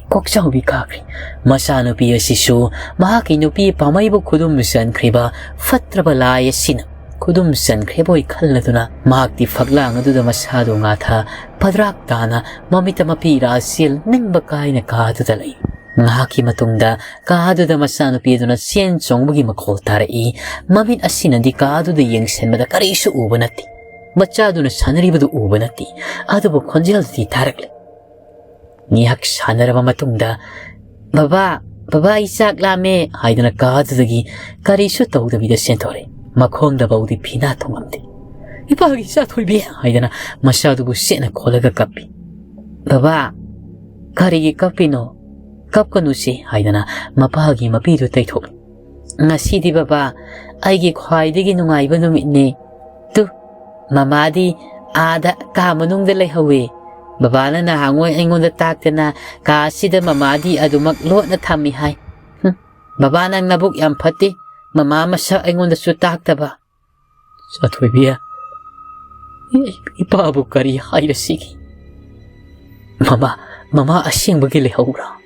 ꯀꯣꯛꯆꯥꯎꯕꯤ ꯀꯥꯈ꯭ꯔꯦ꯫ ꯃꯆꯥꯅꯨꯄꯤ ꯑꯁꯤꯁꯨ ꯃꯍꯥꯛꯀꯤ ꯅꯨꯄꯤ ꯄꯥꯝꯃꯩꯕꯨ ꯈꯨꯗꯨꯝ ꯆꯟꯈ꯭ꯔꯤꯕ ꯐꯠꯇ꯭ꯔꯕ ꯂꯥꯏ ꯑꯁꯤꯅ ꯈꯨꯗꯨꯝ ꯆꯟꯈ꯭ꯔꯦꯕꯣꯏ ꯈꯜꯂꯗꯨꯅ ꯃꯍꯥꯛꯇꯤ ꯐꯛꯂꯥꯡ ꯑꯗꯨꯗ ꯃꯁꯥꯗꯨ ꯉꯥꯊ ꯐꯗ꯭ꯔꯥꯛ ꯇꯥꯅ ꯃꯃꯤꯠꯇ ꯃꯄꯤ ꯏꯔꯥ ꯆꯦꯜ ꯅꯤꯡꯕ ꯀꯥꯏꯅ ꯀꯥꯗꯨꯗ ꯂꯩ꯫ ꯉꯥꯏꯍꯥꯛꯀꯤ ꯃꯇꯨꯡꯗ ꯀꯥꯗꯨꯗ ꯃꯆꯥꯅꯨꯄꯤ ꯑꯗꯨꯅ ꯆꯦꯟ ꯆꯣꯡꯕꯒꯤ ꯃꯈꯣꯜ ꯇꯥꯔꯛꯏ꯫ ꯃꯃꯤꯠ ꯑꯁꯤꯅꯗꯤ ꯀꯥꯗꯨꯗ ꯌꯦꯡꯁꯤꯟꯕꯗ ꯀꯔꯤꯁꯨ ꯎꯕ ꯅꯠꯇꯦ꯫ ꯃꯆꯥꯗꯨꯅ ꯁꯥꯟꯅꯔꯤꯕꯗꯨ ꯎꯕ ꯅꯠꯇꯦ꯫ ꯑꯗꯨꯕꯨ ꯈꯣꯟꯖꯦꯜꯗꯨꯗꯤ ꯇꯥꯔꯛꯂꯦ꯫ ꯉꯥꯏꯍꯥꯛ ꯁꯥꯟꯅꯔꯕ ꯃꯇꯨꯡꯗ, "ꯕꯕꯥ, ꯕꯕꯥ, ꯑꯩ ꯆꯥꯛ ꯂꯥꯝꯃꯦ" ꯍꯥꯏꯗꯨꯅ ꯀꯥꯗꯨꯗꯒꯤ ꯀꯔꯤꯁꯨ ꯇꯧꯗꯕꯤꯗ ꯆꯦꯟꯊꯣꯔꯛꯏ꯫ ꯃꯈꯣꯡꯗ ꯐꯥꯎꯗꯤ ꯐꯤꯅꯥ ꯇꯣꯡꯉꯝꯗꯦ꯫ "ꯏꯄꯥꯒꯤ ꯏꯆꯥ ꯊꯣꯏꯕꯤ" ꯍꯥꯏꯗꯅ ꯃꯆꯥꯗꯨꯕꯨ ꯆꯦꯠꯅ ꯈꯣꯜꯂꯒ ꯀꯞꯄꯤ꯫ "ꯕꯕꯥ, ꯀꯔꯤꯒꯤ ꯀꯞꯄꯤꯅꯣ? ꯀꯞꯀꯅꯨꯁꯤ" ꯍꯥꯏꯗꯅ ꯃꯄꯥꯒꯤ ꯃꯄꯤꯗꯨ ꯇꯩꯊꯣꯛꯏ꯫ "ꯉꯁꯤꯗꯤ ꯕꯕꯥ, ꯑꯩꯒꯤ ꯈ꯭ꯋꯥꯏꯗꯒꯤ ꯅꯨꯡꯉꯥꯏꯕ ꯅꯨꯃꯤꯠꯅꯤ꯫ ꯇꯨ, ꯃꯃꯥꯗꯤ ꯑꯥꯗ ꯀꯥ ꯃꯅꯨꯡꯗ ꯂꯩꯍꯧꯋꯤ꯫ ꯕꯕꯥꯅ ꯅꯍꯥꯟꯉꯣꯏ ꯑꯩꯉꯣꯟꯗ ꯇꯥꯛꯇꯅ ꯀꯥ ꯑꯁꯤꯗ ꯃꯃꯥꯗꯤ ꯑꯗꯨꯃꯛ ꯂꯣꯠꯅ ꯊꯝꯃꯤ ꯍꯥꯏ꯫ ꯍꯨꯝ, ꯕꯕꯥ, ꯅꯪ ꯅꯕꯨꯛ ꯌꯥꯝ ꯐꯠꯇꯦ꯫ ꯃꯃꯥ ꯃꯁꯛ ꯑꯩꯉꯣꯟꯗꯁꯨ ꯇꯥꯛꯇꯕ"꯫ ꯆꯥꯊꯣꯏꯕꯤ, ꯏ-, ꯏꯄꯥꯕꯨ ꯀꯔꯤ ꯍꯥꯏꯔꯁꯤꯒꯦ? ꯃꯃꯥ, ꯃꯃꯥ ꯑꯁꯦꯡꯕꯒꯤ ꯂꯩꯍꯧꯕ꯭ꯔꯥ?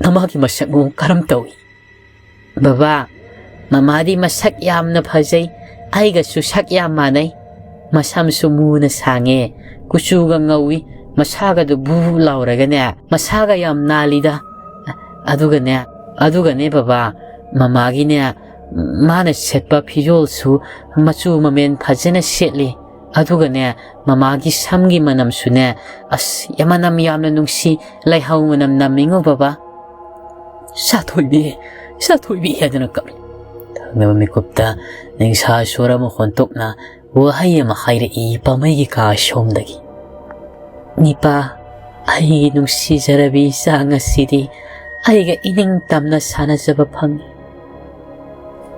ꯃꯃꯥꯒꯤ ꯃꯁꯛ ꯃꯑꯣꯡ ꯀꯔꯝ ꯇꯧꯏ? "ꯕꯕꯥ, ꯃꯃꯥꯗꯤ ꯃꯁꯛ ꯌꯥꯝꯅ ꯐꯖꯩ꯫ ꯑꯩꯒꯁꯨ ꯁꯛ ꯌꯥꯝ ꯃꯥꯟꯅꯩ꯫ ꯃꯁꯝꯁꯨ ꯃꯨꯅ ꯁꯥꯡꯉꯦ, ꯀꯨꯆꯨꯒ ꯉꯧꯏ, ꯃꯁꯥꯒꯗꯨ ꯕꯨ ꯕꯨ ꯂꯥꯎꯔꯒꯅꯦ, ꯃꯁꯥꯒ ꯌꯥꯝ ꯅꯥꯜꯂꯤꯗ꯫ ꯑꯗꯨꯒꯅꯦ, ꯑꯗꯨꯒꯅꯦ ꯕꯕꯥ, ꯃꯃꯥꯒꯤꯅꯦ, ꯃꯥꯅ ꯁꯦꯠꯄ ꯐꯤꯖꯣꯜꯁꯨ ꯃꯆꯨ ꯃꯃꯦꯟ ꯐꯖꯅ ꯁꯦꯠꯂꯤ꯫ ꯑꯗꯨꯒꯅꯦ, ꯃꯃꯥꯒꯤ ꯁꯝꯒꯤ ꯃꯅꯝꯁꯨꯅꯦ, ꯑꯁ, ꯌꯥꯝ ꯃꯅꯝ ꯌꯥꯝꯅ ꯅꯨꯡꯁꯤ, ꯂꯩꯍꯧ ꯃꯅꯝ ꯅꯝꯃꯤꯉꯣ ꯕꯕꯥ"꯫ "ꯆꯥꯊꯣꯏꯕꯤ, ꯆꯥꯊꯣꯏꯕꯤ" ꯍꯥꯏꯗꯨꯅ ꯀꯞꯂꯤ꯫ ꯊꯪꯅꯕ ꯃꯤꯀꯨꯞꯇ ꯅꯤꯡꯁꯥ ꯁꯣꯔ ꯑꯃ ꯍꯣꯟꯇꯣꯛꯅ ꯋꯥꯍꯩ ꯑꯃ ꯍꯥꯏꯔꯛꯏ ꯄꯥꯝꯃꯩꯒꯤ ꯀꯥ ꯁꯣꯝꯗꯒꯤ꯫ "ꯏꯄꯥ, ꯑꯩꯒꯤ ꯅꯨꯡꯁꯤꯖꯔꯕꯤ ꯏꯆꯥ, ꯉꯁꯤꯗꯤ ꯑꯩꯒ ꯏꯅꯤꯡ ꯇꯝꯅ ꯁꯥꯟꯅꯖꯕ ꯐꯪꯉꯤ꯫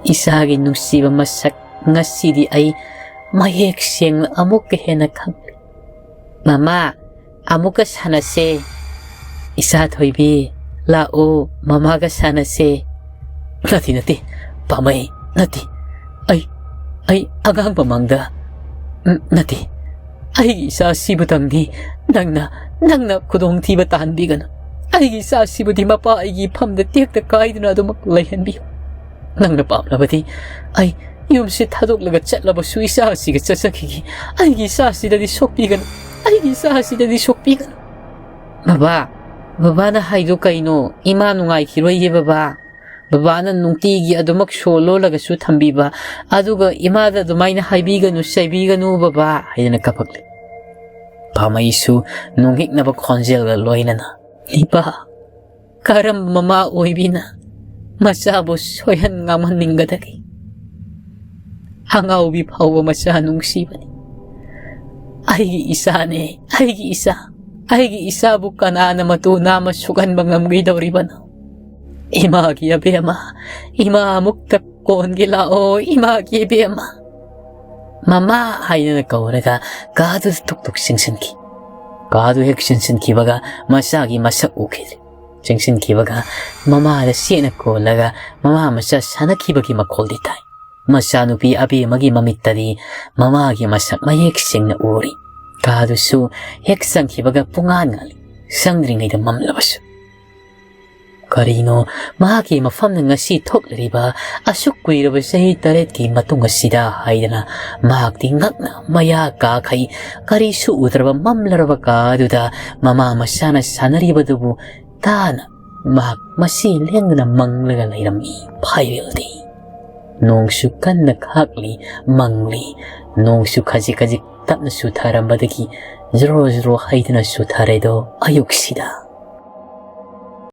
ꯏꯆꯥꯒꯤ ꯅꯨꯡꯁꯤꯕ ꯃꯁꯛ ꯉꯁꯤꯗꯤ ꯑꯩ ꯃꯌꯦꯛ ꯁꯦꯡꯅ ꯑꯃꯨꯛꯀ ꯍꯦꯟꯅ ꯈꯪꯂꯦ꯫ ꯃꯃꯥ, ꯑꯃꯨꯛꯀ ꯁꯥꯟꯅꯁꯦ꯫ ꯏꯆꯥ ꯊꯣꯏꯕꯤ, ꯂꯥꯛꯑꯣ, ꯃꯃꯥꯒ ꯁꯥꯟꯅꯁꯦ"꯫ "ꯅꯠꯇꯦ, ꯅꯠꯇꯦ, ꯄꯥꯝꯃꯩ, ꯅꯠꯇꯦ꯫ ꯑꯩ, ꯑꯩ ꯑꯉꯥꯡ ꯃꯃꯥꯡꯗ, ꯎꯝ, ꯅꯠꯇꯦ, ꯑꯩꯒꯤ ꯏꯆꯥꯁꯤꯕꯨꯇꯪꯗꯤ ꯅꯪꯅ, ꯅꯪꯅ ꯈꯨꯗꯣꯡꯊꯤꯕ ꯇꯥꯍꯟꯕꯤꯒꯅꯨ꯫ ꯑꯩꯒꯤ ꯏꯆꯥꯁꯤꯕꯨꯗꯤ ꯃꯄꯥ ꯑꯩꯒꯤ ꯏꯐꯝꯗ ꯇꯦꯛꯇ ꯀꯥꯏꯗꯨꯅ ꯑꯗꯨꯃꯛ ꯂꯩꯍꯟꯕꯤꯌꯨ꯫ ꯅꯪꯅ ꯄꯥꯝꯂꯕꯗꯤ ꯑꯩ ꯌꯨꯝꯁꯤ ꯊꯥꯗꯣꯛꯂꯒ ꯆꯠꯂꯕꯁꯨ ꯏꯆꯥ ꯑꯁꯤꯒ ꯆꯠꯆꯈꯤꯒꯦ꯫ ꯑꯩꯒꯤ ꯏꯆꯥ ꯑꯁꯤꯗꯗꯤ ꯁꯣꯛꯄꯤꯒꯅꯨ꯫ ꯑꯩꯒꯤ ꯏꯆꯥ ꯑꯁꯤꯗꯗꯤ ꯁꯣꯛꯄꯤꯒꯅꯨ꯫ "ꯕꯕꯥ, ꯕꯕꯥꯅ ꯍꯥꯏꯗꯣ ꯀꯩꯅꯣ? ꯏꯃꯥ ꯅꯨꯡꯉꯥꯏꯈꯤꯔꯣꯏꯌꯦ ꯕꯕꯥ꯫ ꯕꯕꯥꯅ ꯅꯨꯡꯇꯤꯒꯤ ꯑꯗꯨꯃꯛ ꯁꯣ ꯂꯣꯜꯂꯒꯁꯨ ꯊꯝꯕꯤꯕ, ꯑꯗꯨꯒ ꯏꯃꯥꯗ ꯑꯗꯨꯃꯥꯏꯅ ꯍꯥꯏꯕꯤꯒꯅꯨ, ꯆꯩꯕꯤꯒꯅꯨ ꯕꯕꯥ" ꯍꯥꯏꯗꯅ ꯀꯞꯄꯛꯂꯦ꯫ ꯄꯥꯃꯩꯁꯨ ꯅꯨꯡꯍꯤꯛꯅꯕ ꯈꯣꯟꯖꯦꯜꯒ ꯂꯣꯏꯅꯅ, "ꯏꯄꯥ, ꯀꯔꯝꯕ ꯃꯃꯥ ꯑꯣꯏꯕꯤꯅ ꯃꯆꯥꯕꯨ ꯁꯣꯏꯍꯟ ꯉꯥꯝꯍꯟꯅꯤꯡꯒꯗꯒꯦ? ꯑꯉꯥꯎꯕꯤ ꯐꯥꯎꯕ ꯃꯆꯥ ꯅꯨꯡꯁꯤꯕꯅꯤ꯫ ꯑꯩꯒꯤ ꯏꯆꯥꯅꯦ, ꯑꯩꯒꯤ ꯏꯆꯥ꯫ ꯑꯩꯒꯤ ꯏꯆꯥꯕꯨ ꯀꯅꯥꯅ ꯃꯇꯨ ꯅꯥꯝꯃ ꯁꯨꯛꯍꯟꯕ ꯉꯝꯒꯗꯧꯔꯤꯕꯅꯣ? ꯏꯃꯥꯒꯤ ꯑꯕꯦꯝꯃ, ꯏꯃꯥ ꯑꯃꯨꯛꯇ ꯀꯣꯟꯒꯦ ꯂꯥꯛꯑꯣ, ꯏꯃꯥꯒꯤ ꯏꯕꯦꯝꯃ꯫ ꯃꯃꯥ" ꯍꯥꯏꯗꯅ ꯀꯧꯔꯒ ꯀꯥꯗꯨꯗ ꯇꯨꯛ ꯇꯨꯛ ꯆꯪꯁꯤꯟꯈꯤ꯫ ꯀꯥꯗꯨ ꯍꯦꯛ ꯆꯪꯁꯤꯟꯈꯤꯕꯒ ꯃꯆꯥꯒꯤ ꯃꯁꯛ ꯎꯈꯤꯗ꯭ꯔꯦ꯫ ꯆꯪꯁꯤꯟꯈꯤꯕꯒ ꯃꯃꯥꯗ ꯆꯦꯠꯅ ꯀꯣꯜꯂꯒ ꯃꯃꯥ ꯃꯆꯥ ꯁꯥꯟꯅꯈꯤꯕꯒꯤ ꯃꯈꯣꯜꯗꯤ ꯇꯥꯏ꯫ ꯃꯆꯥꯅꯨꯄꯤ ꯑꯕꯦꯝꯃꯒꯤ ꯃꯃꯤꯠꯇꯗꯤ ꯃꯃꯥꯒꯤ ꯃꯁꯛ ꯃꯌꯦꯛ ꯁꯦꯡꯅ ꯎꯔꯤ꯫ ꯀꯥꯗꯨꯁꯨ ꯍꯦꯛ ꯆꯪꯈꯤꯕꯒ ꯄꯨꯡꯉꯥꯟ ꯉꯥꯜꯂꯤ, ꯆꯪꯗ꯭ꯔꯤꯉꯩꯗ ꯃꯝꯂꯕꯁꯨ꯫ ꯀꯔꯤꯅꯣ ꯃꯍꯥꯛꯀꯤ ꯃꯐꯝꯗ ꯉꯁꯤ ꯊꯣꯛꯂꯤꯕ ꯑꯁꯨꯛ ꯀꯨꯏꯔꯕ ꯆꯍꯤ ꯇꯔꯦꯠꯀꯤ ꯃꯇꯨꯡ ꯑꯁꯤꯗ ꯍꯥꯏꯗꯅ ꯃꯍꯥꯛꯇꯤ ꯉꯛꯅ ꯃꯌꯥ ꯀꯥꯈꯩ ꯀꯔꯤꯁꯨ ꯎꯗ꯭ꯔꯕ ꯃꯝꯂꯔꯕ ꯀꯥ ꯑꯗꯨꯗ ꯃꯃꯥ ꯃꯆꯥꯅ ꯁꯥꯟꯅꯔꯤꯕꯗꯨꯕꯨ ꯇꯥꯅ ꯃꯍꯥꯛ ꯃꯁꯤ ꯂꯦꯡꯗꯅ ꯃꯪꯂꯒ ꯂꯩꯔꯝꯃꯤ꯫ ꯐꯥꯏꯔꯦꯜꯗꯤ ꯅꯣꯡꯁꯨ ꯀꯟꯅ ꯈꯥꯛꯂꯤ, ꯃꯪꯂꯤ꯫ ꯅꯣꯡꯁꯨ ꯈꯖꯤꯛ ꯈꯖꯤꯛ ꯇꯞꯅ ꯆꯨꯊꯔꯝꯕꯗꯒꯤ ꯖ꯭ꯔꯣ ꯖ꯭ꯔꯣ ꯍꯩꯗꯨꯅ ꯆꯨꯊꯔꯦꯗꯣ ꯑꯌꯨꯛꯁꯤꯗ꯫